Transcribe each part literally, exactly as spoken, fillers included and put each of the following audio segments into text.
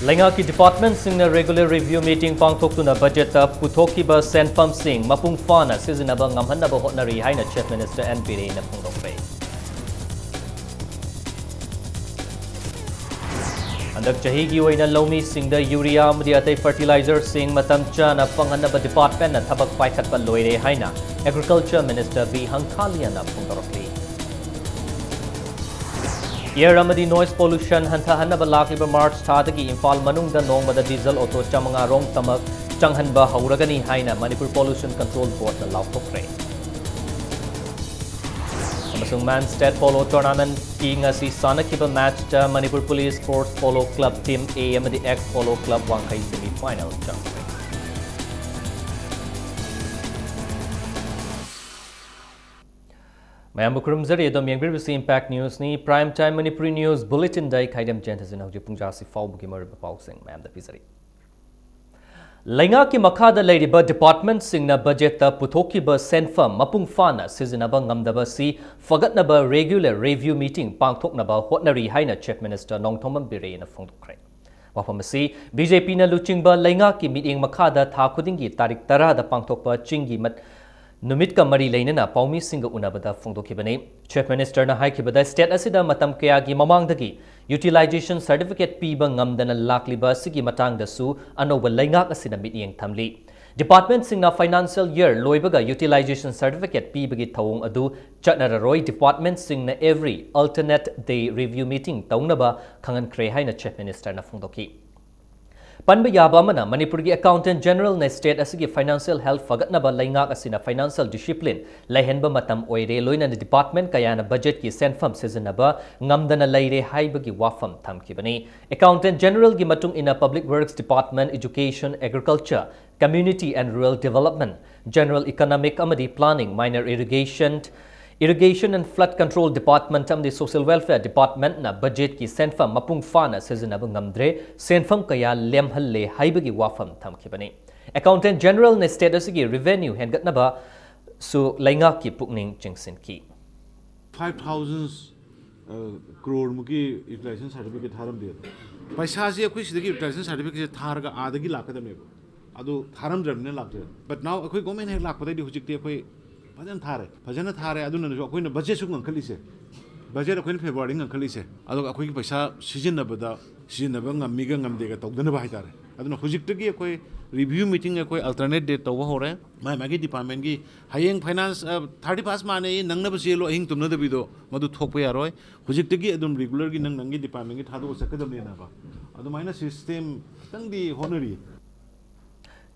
ꯂꯩꯉꯥꯛꯀꯤ ꯗꯤꯄꯥꯔꯠꯃꯦꯟꯠꯁꯤꯡꯅ regular review meeting ꯄꯥꯡꯊꯣꯛꯇꯨꯅ ꯕꯖꯦꯠꯇ ꯄꯨꯊꯣꯛꯈꯤꯕ ꯁꯦꯟꯐꯝꯁꯤꯡ ꯃꯄꯨꯡ ꯐꯥꯅ ꯁꯤꯖꯤꯟꯅꯕ ꯉꯝꯍꯟꯅꯕ ꯍꯣꯠꯅꯔꯤ ꯍꯥꯏꯅ ꯆꯤꯐ ꯃꯤꯅꯤꯁꯇꯔ ꯑꯦꯟ ꯕꯤꯔꯦꯟꯅ ꯐꯣꯡꯗꯣꯛꯈ꯭ꯔꯦ꯫ ꯍꯟꯗꯛ ꯆꯍꯤꯒꯤ ꯑꯣꯏꯅ ꯂꯧꯃꯤꯁꯤꯡꯗ ꯌꯨꯔꯤꯌꯥ ꯑꯃꯗꯤ ꯑꯇꯩ ꯐꯔꯇꯤꯂꯥꯏꯖꯔꯁꯤꯡ ꯃꯇꯝ ꯆꯥꯅ ꯐꯪꯍꯟꯅꯕ ꯗꯤꯄꯥꯔꯠꯃꯦꯟꯠꯅ ꯊꯕꯛ ꯄꯥꯏꯈꯠꯄ ꯂꯣꯏꯔꯦ ꯍꯥꯏꯅ ꯑꯦꯒ꯭ꯔꯤꯀꯜꯆꯔ ꯃꯤꯅꯤꯁꯇꯔ ꯕꯤ ꯍꯪꯀꯥꯂꯤꯌꯥꯅ ꯐꯣꯡꯗꯣꯔꯛꯂꯤ꯫ ꯑꯦꯌꯔ ꯑꯃꯗꯤ ꯅꯣꯏꯁ ꯄꯣꯂꯨꯁꯟ ꯍꯟꯊꯍꯟꯅꯕ ꯂꯥꯛꯂꯤꯕ ꯃꯥꯔꯆ ꯊꯥꯗꯒꯤ ꯏꯝꯐꯥꯜ ꯃꯅꯨꯡꯗ ꯅꯣꯡꯃꯗ ꯗꯤꯖꯜ ꯑꯣꯇꯣ ꯆꯥꯃꯉꯥ ꯔꯣꯝ ꯇꯃꯛ ꯆꯪꯍꯟꯕ ꯍꯧꯔꯒꯅꯤ ꯍꯥꯏꯅ ꯃꯅꯤꯄꯨꯔ ꯄꯣꯂꯨꯁꯟ ꯀꯟꯇ꯭ꯔꯣꯜ ꯕꯣꯔꯗꯅ ꯂꯥꯎꯊꯣꯛꯈ꯭ꯔꯦ꯫ ꯑꯃꯁꯨꯡ ꯃꯦꯟ ꯁ꯭ꯇꯦꯠ ꯄꯣꯂꯣ ꯇꯣꯔꯅꯥꯃꯦꯟꯠꯀꯤ ꯉꯁꯤ ꯁꯥꯟꯅꯈꯤꯕ ꯃꯦꯆꯇ Manipur police force polo club team A ꯑꯃꯗꯤ ex polo club Wangkhei semi final. ꯃꯌꯥꯝꯕꯨ ꯈꯨꯔꯨꯝꯖꯔꯤ꯫ ꯑꯗꯣꯝ ꯌꯦꯡꯕꯤꯔꯤꯕꯁꯤ ꯏꯝꯄꯦꯛ ꯅ꯭ꯌꯨꯁꯅꯤ꯫ ꯄ꯭ꯔꯥꯏꯝ ꯇꯥꯏꯝ ꯃꯅꯤꯄꯨꯔꯤ ꯅ꯭ꯌꯨꯁ ꯕꯨꯂꯦꯇꯤꯟꯗ ꯑꯩ ꯈꯥꯏꯗꯝ ꯖꯦꯟꯊꯖꯟ ꯍꯧꯖꯤꯛ ꯄꯨꯡ ꯇꯔꯥꯁꯤ ꯐꯥꯎꯕꯒꯤ ꯃꯔꯨꯑꯣꯏꯕ ꯄꯥꯎꯁꯤꯡ ꯃꯌꯥꯝꯗ ꯄꯤꯖꯔꯤ꯫ ꯂꯩꯉꯥꯛꯀꯤ ꯃꯈꯥꯗ ꯂꯩꯔꯤꯕ ꯗꯤꯄꯥꯔꯠꯃꯦꯟꯠꯁꯤꯡꯅ ꯕꯖꯦꯠꯇ ꯄꯨꯊꯣꯛꯈꯤꯕ ꯁꯦꯟꯐꯝ ꯃꯄꯨꯡ ꯐꯥꯅ ꯁꯤꯖꯤꯟꯅꯕ ꯉꯝꯗꯕ ꯑꯁꯤ ꯐꯒꯠꯅꯕ ꯔꯦꯒꯨꯂꯔ ꯔꯤꯚ꯭ꯌꯨ ꯃꯤꯇꯤꯡ ꯄꯥꯡꯊꯣꯛꯅꯕ ꯍꯣꯠꯅꯔꯤ ꯍꯥꯏꯅ ꯆꯤꯐ ꯃꯤꯅꯤꯁꯇꯔ ꯅꯣꯡꯊꯣꯝꯕꯝ ꯕꯤꯔꯦꯟꯅ ꯐꯣꯡꯗꯣꯛꯈ꯭ꯔꯦ꯫ ꯋꯥꯐꯝ ꯑꯁꯤ ꯕꯤ ꯖꯦ ꯄꯤꯅ ꯂꯨꯆꯤꯡꯕ ꯂꯩꯉꯥꯛꯀꯤ ꯃꯤꯠꯌꯦꯡ ꯃꯈꯥꯗ ꯊꯥ ꯈꯨꯗꯤꯡꯒꯤ ꯇꯥꯔꯤꯛ ꯇꯔꯥꯗ ꯄꯥꯡꯊꯣꯛꯄ ꯆꯤꯡꯒꯤ ꯃꯠ-, ꯅꯨꯃꯤꯠꯀ ꯃꯔꯤ ꯂꯩꯅꯅ ꯄꯥꯎꯃꯤꯁꯤꯡꯒ ꯎꯅꯕꯗ ꯐꯣꯡꯗꯣꯛꯈꯤꯕꯅꯤ꯫ ꯆꯤꯐ ꯃꯤꯅꯤꯁꯇꯔꯅ ꯍꯥꯏꯈꯤꯕꯗ, ꯁ꯭ꯇꯦꯠ ꯑꯁꯤꯗ ꯃꯇꯝ ꯀꯌꯥꯒꯤ ꯃꯃꯥꯡꯗꯒꯤ ꯌꯨꯇꯤꯂꯥꯏꯖꯦꯁꯟ ꯁꯔꯇꯤꯐꯤꯀꯦꯠ ꯄꯤꯕ ꯉꯝꯗꯅ ꯂꯥꯛꯂꯤꯕ ꯑꯁꯤꯒꯤ ꯃꯇꯥꯡꯗꯁꯨ ꯑꯅꯧꯕ ꯂꯩꯉꯥꯛ ꯑꯁꯤꯅ ꯃꯤꯠꯌꯦꯡ ꯊꯝꯂꯤ꯫ ꯗꯤꯄꯥꯔꯠꯃꯦꯟꯠꯁꯤꯡꯅ ꯐꯥꯏꯅꯥꯟꯁꯤꯌꯦꯜ ꯌꯔ ꯂꯣꯏꯕꯒ ꯌꯨꯇꯤꯂꯥꯏꯖꯦꯁꯟ ꯁꯔꯇꯤꯐꯤꯀꯦꯠ ꯄꯤꯕꯒꯤ ꯊꯧꯑꯣꯡ ꯑꯗꯨ ꯆꯠꯅꯔꯔꯣꯏ꯫ ꯗꯤꯄꯥꯔꯠꯃꯦꯟꯠꯁꯤꯡꯅ ꯑꯦꯚ꯭ꯔꯤ ꯑꯜꯇꯔꯅꯦꯠ ꯗꯦ ꯔꯤꯚ꯭ꯌꯨ ꯃꯤꯇꯤꯡ ꯇꯧꯅꯕ ꯈꯪꯍꯟꯈ꯭ꯔꯦ ꯍꯥꯏꯅ ꯆꯤꯐ ꯃꯤꯅꯤꯁꯇꯔꯅ ꯐꯣꯡꯗꯣꯛꯈꯤ꯫ ꯄꯟꯕ ꯌꯥꯕ ꯑꯃꯅ, ꯃꯅꯤꯄꯨꯔꯒꯤ ꯑꯦꯀꯥꯎꯟꯇꯦꯟꯠ ꯖꯦꯅꯔꯦꯜꯅ ꯁ꯭ꯇꯦꯠ ꯑꯁꯤꯒꯤ ꯐꯥꯏꯅꯥꯟꯁꯤꯌꯦꯜ ꯍꯦꯜꯊ ꯐꯒꯠꯅꯕ ꯂꯩꯉꯥꯛ ꯑꯁꯤꯅ ꯐꯥꯏꯅꯥꯟꯁꯤꯌꯦꯜ ꯗꯤꯁꯤꯄ꯭ꯂꯤꯟ ꯂꯩꯍꯟꯕ ꯃꯇꯝ ꯑꯣꯏꯔꯦ, ꯂꯣꯏꯅꯅ ꯗꯤꯄꯥꯔꯠꯃꯦꯟꯠ ꯀꯌꯥꯅ ꯕꯖꯦꯠꯀꯤ ꯁꯦꯟꯐꯝ ꯁꯤꯖꯤꯟꯅꯕ ꯉꯝꯗꯅ ꯂꯩꯔꯦ ꯍꯥꯏꯕꯒꯤ ꯋꯥꯐꯝ ꯊꯝꯈꯤꯕꯅꯤ꯫ ꯑꯦꯀꯥꯎꯟꯇꯦꯟꯠ ꯖꯦꯅꯔꯦꯜꯒꯤ ꯃꯇꯨꯡ ꯏꯟꯅ, public works department, education, agriculture, community and rural development, general economic ꯑꯃꯗꯤ planning, minor irrigation, irrigation and flood control department ꯑꯃꯗꯤ ꯁꯣꯁꯤꯌꯦꯜ ꯋꯦꯜꯐꯤꯌꯔ ꯗꯤꯄꯥꯔꯠꯃꯦꯟꯠꯅ ꯕꯖꯦꯠꯀꯤ ꯁꯦꯟꯐꯝ ꯃꯄꯨꯡ ꯐꯥꯅ ꯁꯤꯖꯤꯟꯅꯕ ꯉꯝꯗ꯭ꯔꯦ, ꯁꯦꯟꯐꯝ ꯀꯌꯥ ꯂꯦꯝꯍꯜꯂꯦ ꯍꯥꯏꯕꯒꯤ ꯋꯥꯐꯝ ꯊꯝꯈꯤꯕꯅꯤ꯫ ꯑꯦꯀꯥꯎꯟꯇꯦꯟꯠ ꯖꯦꯅꯔꯦꯜꯅ ꯁ꯭ꯇꯦꯠ ꯑꯁꯤꯒꯤ ꯔꯤꯚꯦꯅ꯭ꯌꯨ ꯍꯦꯟꯒꯠꯅꯕꯁꯨ ꯂꯩꯉꯥꯛꯀꯤ ꯄꯨꯛꯅꯤꯡ ꯆꯤꯡꯁꯤꯟꯈꯤ꯫ Five thousands ꯀ꯭ꯔꯣꯔꯃꯨꯛꯀꯤ ꯌꯨꯇꯤꯂꯥꯏꯖꯦꯁꯟ ꯁꯥꯔꯇꯤꯐꯤꯀꯦꯠ ꯊꯥꯔꯝꯗꯦ꯫ ꯄꯩꯁꯥꯁꯤ ꯑꯩꯈꯣꯏ ꯁꯤꯗꯒꯤ ꯌꯨꯇꯤꯂꯥꯏꯖꯦꯁꯟ ꯁꯥꯔꯇꯤꯐꯤꯀꯦꯠꯁꯦ ꯊꯥꯔꯒ ꯑꯥꯗꯒꯤ ꯂꯥꯛꯀꯗꯕꯅꯦꯕ꯫ ꯑꯗꯨ ꯊꯥꯔꯝꯗ꯭ꯔꯕꯅꯤꯅ ꯂꯥꯛꯇ꯭ꯔꯦ꯫ But now ꯑꯩꯈꯣꯏ ꯒꯣꯔꯃꯦꯟ ꯍꯦꯛ ꯂꯥꯛꯄꯗꯩꯗꯤ ꯍꯧꯖꯤꯛꯇꯤ ꯑꯩꯈꯣꯏ ꯐꯖꯅ ꯊꯥꯔꯦ꯫ ꯐꯖꯅ ꯊꯥꯔꯦ꯫ ꯑꯗꯨꯅꯁꯨ ꯑꯩꯈꯣꯏꯅ ꯕꯖꯦꯠꯁꯨ ꯉꯟꯈꯠꯂꯤꯁꯦ꯫ ꯕꯖꯦꯠ ꯑꯩꯈꯣꯏꯅ ꯐꯦꯕ꯭ꯔꯨꯋꯥꯔꯤ ꯉꯟꯈꯠꯂꯤꯁꯦ꯫ ꯑꯗꯨꯒ ꯑꯩꯈꯣꯏꯒꯤ ꯄꯩꯁꯥ ꯁꯤꯖꯤꯟꯅꯕꯗ, ꯁꯤꯖꯤꯟꯅꯕ ꯉꯝꯃꯤꯒ ꯉꯝꯗꯦꯒ ꯇꯧꯗꯅꯕ ꯍꯥꯏꯇꯥꯔꯦ꯫ ꯑꯗꯨꯅ ꯍꯧꯖꯤꯛꯇꯒꯤ ꯑꯩꯈꯣꯏ ꯔꯤꯚ꯭ꯌꯨ ꯃꯤꯇꯤꯡ ꯑꯩꯈꯣꯏ ꯑꯜꯇꯔꯅꯦꯠ ꯗꯦꯠ ꯇꯧꯕ ꯍꯧꯔꯦ꯫ ꯃꯥꯏ ꯃꯥꯒꯤ ꯗꯤꯄꯥꯔꯠꯃꯦꯟꯒꯤ ꯍꯌꯦꯡ ꯐꯥꯏꯅꯥꯟꯁ, ꯑ, ꯊꯥꯔꯇꯤ ꯐꯥꯔꯁ ꯃꯥꯅꯦ, ꯅꯪꯅꯕ ꯆꯦꯜꯂꯣ, ꯑꯍꯤꯡ ꯇꯨꯝꯅꯗꯕꯤꯗꯣ, ꯃꯗꯨ ꯊꯣꯛꯄ ꯌꯥꯔꯣꯏ꯫ ꯍꯧꯖꯤꯛꯇꯒꯤ ꯑꯗꯨꯝ ꯔꯤꯒꯨꯂꯔꯒꯤ ꯅꯪ ꯅꯪꯒꯤ ꯗꯤꯄꯥꯔꯠꯃꯦꯟꯒꯤ ꯊꯥꯗꯣꯛꯑ ꯆꯠꯀꯗꯕꯅꯦꯅꯕ꯫ ꯑꯗꯨꯃꯥꯏꯅ ꯁꯤꯁꯇꯦꯝ ꯈꯤꯇꯪꯗꯤ ꯍꯣꯠꯅꯔꯤ꯫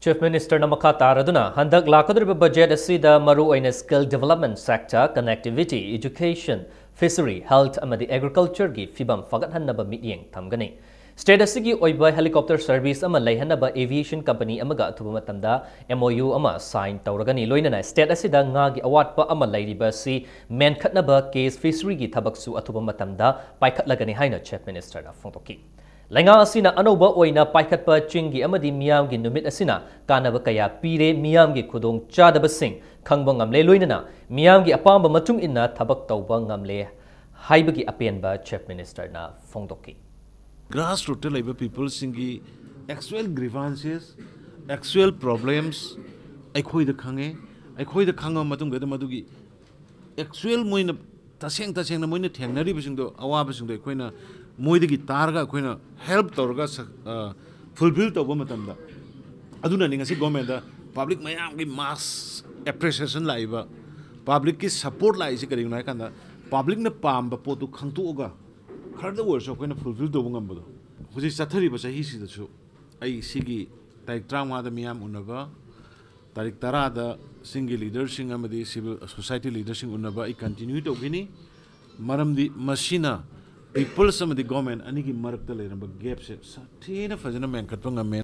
Chief Ministerꯅ ꯃꯈꯥ ꯇꯥꯔꯗꯨꯅ ꯍꯟꯗꯛ ꯂꯥꯛꯀꯗꯧꯔꯤꯕ ꯕꯖꯦꯠ ꯑꯁꯤꯗ ꯃꯔꯨꯑꯣꯏꯅ skill development sector, connectivity, education, fishery, health ꯑꯃꯗꯤ agricultureꯒꯤ ꯐꯤꯕꯝ ꯐꯒꯠꯍꯟꯅꯕ ꯃꯤꯠꯌꯦꯡ ꯊꯝꯒꯅꯤ꯫ State ꯑꯁꯤꯒꯤ ꯑꯣꯏꯕ helicopter service ꯑꯃ ꯂꯩꯍꯟꯅꯕ aviation company ꯑꯃꯒ ꯑꯊꯨꯕ ꯃꯇꯝꯗ MOU ꯑꯃ sign ꯇꯧꯔꯒꯅꯤ꯫ ꯂꯣꯏꯅꯅ state ꯑꯁꯤꯗ ꯉꯥꯒꯤ ꯑꯋꯥꯠꯄ ꯑꯃ ꯂꯩꯔꯤꯕ ꯑꯁꯤ ꯃꯦꯟꯈꯠꯅꯕ case fisheryꯒꯤ ꯊꯕꯛꯁꯨ ꯑꯊꯨꯕ ꯃꯇꯝꯗ ꯄꯥꯏꯈꯠꯂꯒꯅꯤ ꯍꯥꯏꯅ Chief Ministerꯅ ꯐꯣꯡꯗꯣꯛꯈꯤ꯫ ꯂꯩꯉꯥꯛ ꯑꯁꯤꯅ ꯑꯅꯧꯕ ꯑꯣꯏꯅ ꯄꯥꯏꯈꯠꯄ ꯆꯤꯡꯒꯤ ꯑꯃꯗꯤ ꯃꯤꯌꯥꯝꯒꯤ ꯅꯨꯃꯤꯠ ꯑꯁꯤꯅ ꯀꯥꯟꯅꯕ ꯀꯌꯥ ꯄꯤꯔꯦ, ꯃꯤꯌꯥꯝꯒꯤ ꯈꯨꯗꯣꯡꯆꯥꯗꯕꯁꯤꯡ ꯈꯪꯕ ꯉꯝꯂꯦ, ꯂꯣꯏꯅꯅ ꯃꯤꯌꯥꯝꯒꯤ ꯑꯄꯥꯝꯕ ꯃꯇꯨꯡ ꯏꯟꯅ ꯊꯕꯛ ꯇꯧꯕ ꯉꯝꯂꯦ ꯍꯥꯏꯕꯒꯤ ꯑꯄꯦꯟꯕ Chief Ministerꯅ ꯐꯣꯡꯗꯣꯛꯈꯤ꯫ ꯒ꯭ꯔꯥꯁ ꯔꯨꯠꯇ ꯂꯩꯕ ꯄꯤꯄꯜꯁꯤꯡꯒꯤ ꯑꯦꯛꯆꯨꯋꯦꯜ ꯒ꯭ꯔꯤꯚꯥꯟꯁꯦꯁ, ꯑꯦꯛꯆꯨꯋꯦꯜ ꯄ꯭ꯔꯣꯕ꯭ꯂꯦꯝꯁ ꯑꯩꯈꯣꯏꯗ ꯈꯪꯉꯦ꯫ ꯑꯩꯈꯣꯏꯗ ꯈꯪꯉꯕ ꯃꯇꯨꯡꯗ ꯃꯗꯨꯒꯤ ꯑꯦꯛꯆꯨꯋꯦꯜ ꯃꯣꯏꯅ ꯇꯁꯦꯡ ꯇꯁꯦꯡꯅ ꯃꯣꯏꯅ ꯊꯦꯡꯅꯔꯤꯕꯁꯤꯡꯗꯣ, ꯑꯋꯥꯕꯁꯤꯡꯗꯣ ꯑꯩꯈꯣꯏꯅ ꯃꯣꯏꯗꯒꯤ ꯇꯥꯔꯒ ꯑꯩꯈꯣꯏꯅ ꯍꯦꯜꯞ ꯇꯧꯔꯒ ꯐꯨꯜꯐꯤꯜ ꯇꯧꯕ ꯃꯇꯝꯗ, ꯑꯗꯨꯅꯅꯤ ꯉꯁꯤ ꯒꯣꯔꯃꯦꯟꯗ ꯄꯕ꯭ꯂꯤꯛ ꯃꯌꯥꯝꯒꯤ ꯃꯥꯁ ꯑꯦꯄ꯭ꯔꯤꯁꯤꯌꯦꯁꯟ ꯂꯥꯛꯏꯕ, ꯄꯕ꯭ꯂꯤꯛꯀꯤ ꯁꯄꯣꯔꯠ ꯂꯥꯛꯏꯁꯤ ꯀꯔꯤꯒꯤꯅꯣ ꯍꯥꯏ ꯀꯥꯟꯗ, ꯄꯕ꯭ꯂꯤꯛꯅ ꯄꯥꯝꯕ ꯄꯣꯠꯇꯨ ꯈꯪꯇꯣꯛꯑꯒ ꯈꯔꯗ ꯑꯣꯏꯔꯁꯨ ꯑꯩꯈꯣꯏꯅ ꯐꯨꯜꯐꯤꯜ ꯇꯧꯕ ꯉꯝꯕꯗꯣ꯫ ꯍꯧꯖꯤꯛ ꯆꯠꯊꯔꯤꯕ ꯆꯍꯤꯁꯤꯗꯁꯨ ꯑꯩ ꯁꯤꯒꯤ ꯇꯥꯔꯤꯛ ꯇꯔꯥꯃꯉꯥꯗ ꯃꯤꯌꯥꯝ ꯎꯅꯕ, ꯇꯥꯔꯤꯛ ꯇꯔꯥꯗ ꯆꯤꯡꯒꯤ ꯂꯤꯗꯔꯁꯤꯡ ꯑꯃꯗꯤ ꯁꯤꯚꯤꯜ ꯁꯣꯁꯥꯏꯇꯤ ꯂꯤꯗꯔꯁꯤꯡ ꯎꯅꯕ ꯑꯩ ꯀꯟꯇꯤꯅ꯭ꯌꯨ ꯇꯧꯒꯅꯤ꯫ ꯃꯔꯝꯗꯤ ꯃꯁꯤꯅ ꯄꯤꯄꯜꯁ ꯑꯃꯗꯤ ꯒꯣꯔꯃꯦꯟ ꯑꯅꯤꯒꯤ ꯃꯔꯛꯇ ꯂꯩꯔꯝꯕ ꯒꯦꯞꯁꯦ ꯁꯥꯊꯤꯅ ꯐꯖꯅ ꯃꯦꯟꯈꯠꯄ ꯉꯝꯃꯦ꯫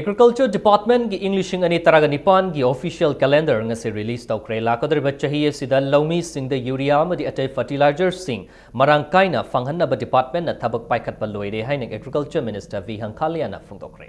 Agriculture Departmentꯒꯤ ꯏꯪ ꯂꯤꯁꯤꯡ ꯑꯅꯤ ꯇꯔꯥꯒ ꯅꯤꯄꯥꯟꯒꯤ official calendar ꯉꯁꯤ release ꯇꯧꯈ꯭ꯔꯦ꯫ ꯂꯥꯛꯀꯗꯧꯔꯤꯕ ꯆꯍꯤ ꯑꯁꯤꯗ ꯂꯧꯃꯤꯁꯤꯡꯗ urea ꯑꯃꯗꯤ ꯑꯇꯩ fertilizerꯁꯤꯡ ꯃꯔꯥꯡ ꯀꯥꯏꯅ ꯐꯪꯍꯟꯅꯕ departmentꯅ ꯊꯕꯛ ꯄꯥꯏꯈꯠꯄ ꯂꯣꯏꯔꯦ ꯍꯥꯏꯅ Agriculture Minister V Hangkaliaꯅ ꯐꯣꯡꯗꯣꯛꯈ꯭ꯔꯦ꯫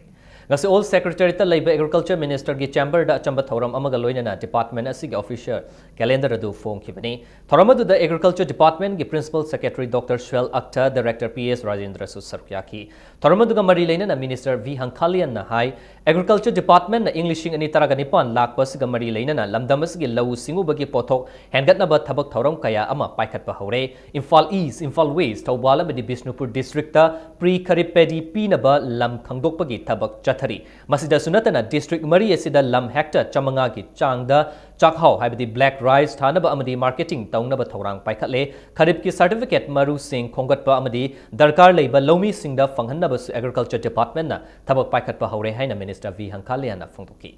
ꯉꯁꯤ ꯑꯣꯜ ꯁꯦꯀ꯭ꯔꯦꯇꯔꯤꯌꯦꯠꯇ ꯂꯩꯕ ꯑꯦꯒ꯭ꯔꯤꯀꯜꯆꯔ ꯃꯤꯅꯤꯁꯇꯔꯒꯤ ꯆꯦꯝꯕꯔꯗ ꯑꯆꯝꯕ ꯊꯧꯔꯝ ꯑꯃꯒ ꯂꯣꯏꯅꯅ ꯗꯤꯄꯥꯔꯠꯃꯦꯟ ꯑꯁꯤꯒꯤ ꯑꯣꯐꯤꯁꯤꯌꯦꯜ ꯀꯦꯂꯦꯟꯗꯔ ꯑꯗꯨ ꯐꯣꯡꯈꯤꯕꯅꯤ꯫ ꯊꯧꯔꯝ ꯑꯗꯨꯗ ꯑꯦꯒ꯭ꯔꯤꯀꯜꯆꯔ ꯗꯤꯄꯥꯔꯠꯃꯦꯟꯒꯤ principal secretary doctor Swel Akhtar, director P S ꯔꯥꯖꯦꯟꯗ꯭ꯔꯁꯨ ꯁꯔꯨꯛ ꯌꯥꯈꯤ꯫ ꯊꯧꯔꯝ ꯑꯗꯨꯒ ꯃꯔꯤ ꯂꯩꯅꯅ ꯃꯤꯅꯤꯁꯇꯔ ꯚꯤ ꯍꯪꯈꯥꯂꯤꯌꯟꯅ ꯍꯥꯏ, ꯑꯦꯒ꯭ꯔꯤꯀꯜꯆꯔ ꯗꯤꯄꯥꯔꯠꯃꯦꯟꯅ ꯏꯪ ꯂꯤꯁꯤꯡ ꯑꯅꯤ ꯇꯔꯥꯒ ꯅꯤꯄꯥꯟ ꯂꯥꯛꯄ ꯑꯁꯤꯒ ꯃꯔꯤ ꯂꯩꯅꯅ ꯂꯝꯗꯝ ꯑꯁꯤꯒꯤ ꯂꯧꯎ ꯁꯤꯡꯎꯕꯒꯤ ꯄꯣꯠꯊꯣꯛ ꯍꯦꯟꯒꯠꯅꯕ ꯊꯕꯛ ꯊꯧꯔꯝ ꯀꯌꯥ ꯑꯃ ꯄꯥꯏꯈꯠꯄ ꯍꯧꯔꯦ꯫ ꯏꯝꯐꯥꯜ ꯏꯁ, ꯏꯝꯐꯥꯜ ꯋꯦꯁ, ꯊꯧꯕꯥꯜ ꯑꯃꯗꯤ ꯕꯤꯁꯅꯨꯄꯨꯔ ꯗꯤꯁꯇ꯭ꯔꯤꯛꯇ ꯄ꯭ꯔꯤ ꯈꯔꯤꯞ ꯄꯦꯗꯤ ꯄꯤꯅꯕ ꯂꯝ ꯈꯪꯗꯣꯛꯄꯒꯤ ꯊꯕꯛ ꯆꯠꯊꯔꯤ꯫ ꯃꯁꯤꯗꯁꯨ ꯅꯠꯇꯅ ꯗꯤꯁꯇ꯭ꯔꯤꯛ ꯃꯔꯤ ꯑꯁꯤꯗ ꯂꯝ ꯍꯦꯛꯇꯔ ꯆꯥꯃꯉꯥꯒꯤ ꯆꯥꯡꯗ ꯆꯥꯛꯍꯥꯎ ꯍꯥꯏꯕꯗꯤ ꯕ꯭ꯂꯦꯛ ꯔꯥꯏꯁ ꯊꯥꯅꯕ ꯑꯃꯗꯤ ꯃꯥꯔꯀꯦꯇꯤꯡ ꯇꯧꯅꯕ ꯊꯧꯔꯥꯡ ꯄꯥꯏꯈꯠꯂꯦ꯫ ꯈꯔꯤꯞꯀꯤ ꯁꯥꯔꯇꯤꯐꯤꯀꯦꯠ ꯃꯔꯨꯁꯤꯡ ꯈꯣꯝꯒꯠꯄ ꯑꯃꯗꯤ ꯗꯔꯀꯥꯔ ꯂꯩꯕ ꯂꯧꯃꯤꯁꯤꯡꯗ ꯐꯪꯍꯟꯅꯕꯁꯨ ꯑꯦꯒ꯭ꯔꯤꯀꯜꯆꯔ ꯗꯤꯄꯥꯔꯠꯃꯦꯟꯅ ꯊꯕꯛ ꯄꯥꯏꯈꯠꯄ ꯍꯧꯔꯦ ꯍꯥꯏꯅ ꯃꯤꯅꯤꯁꯇꯔ ꯚꯤ ꯍꯪꯈꯥꯂꯤꯌꯟꯅ ꯐꯣꯡꯗꯣꯛꯈꯤ꯫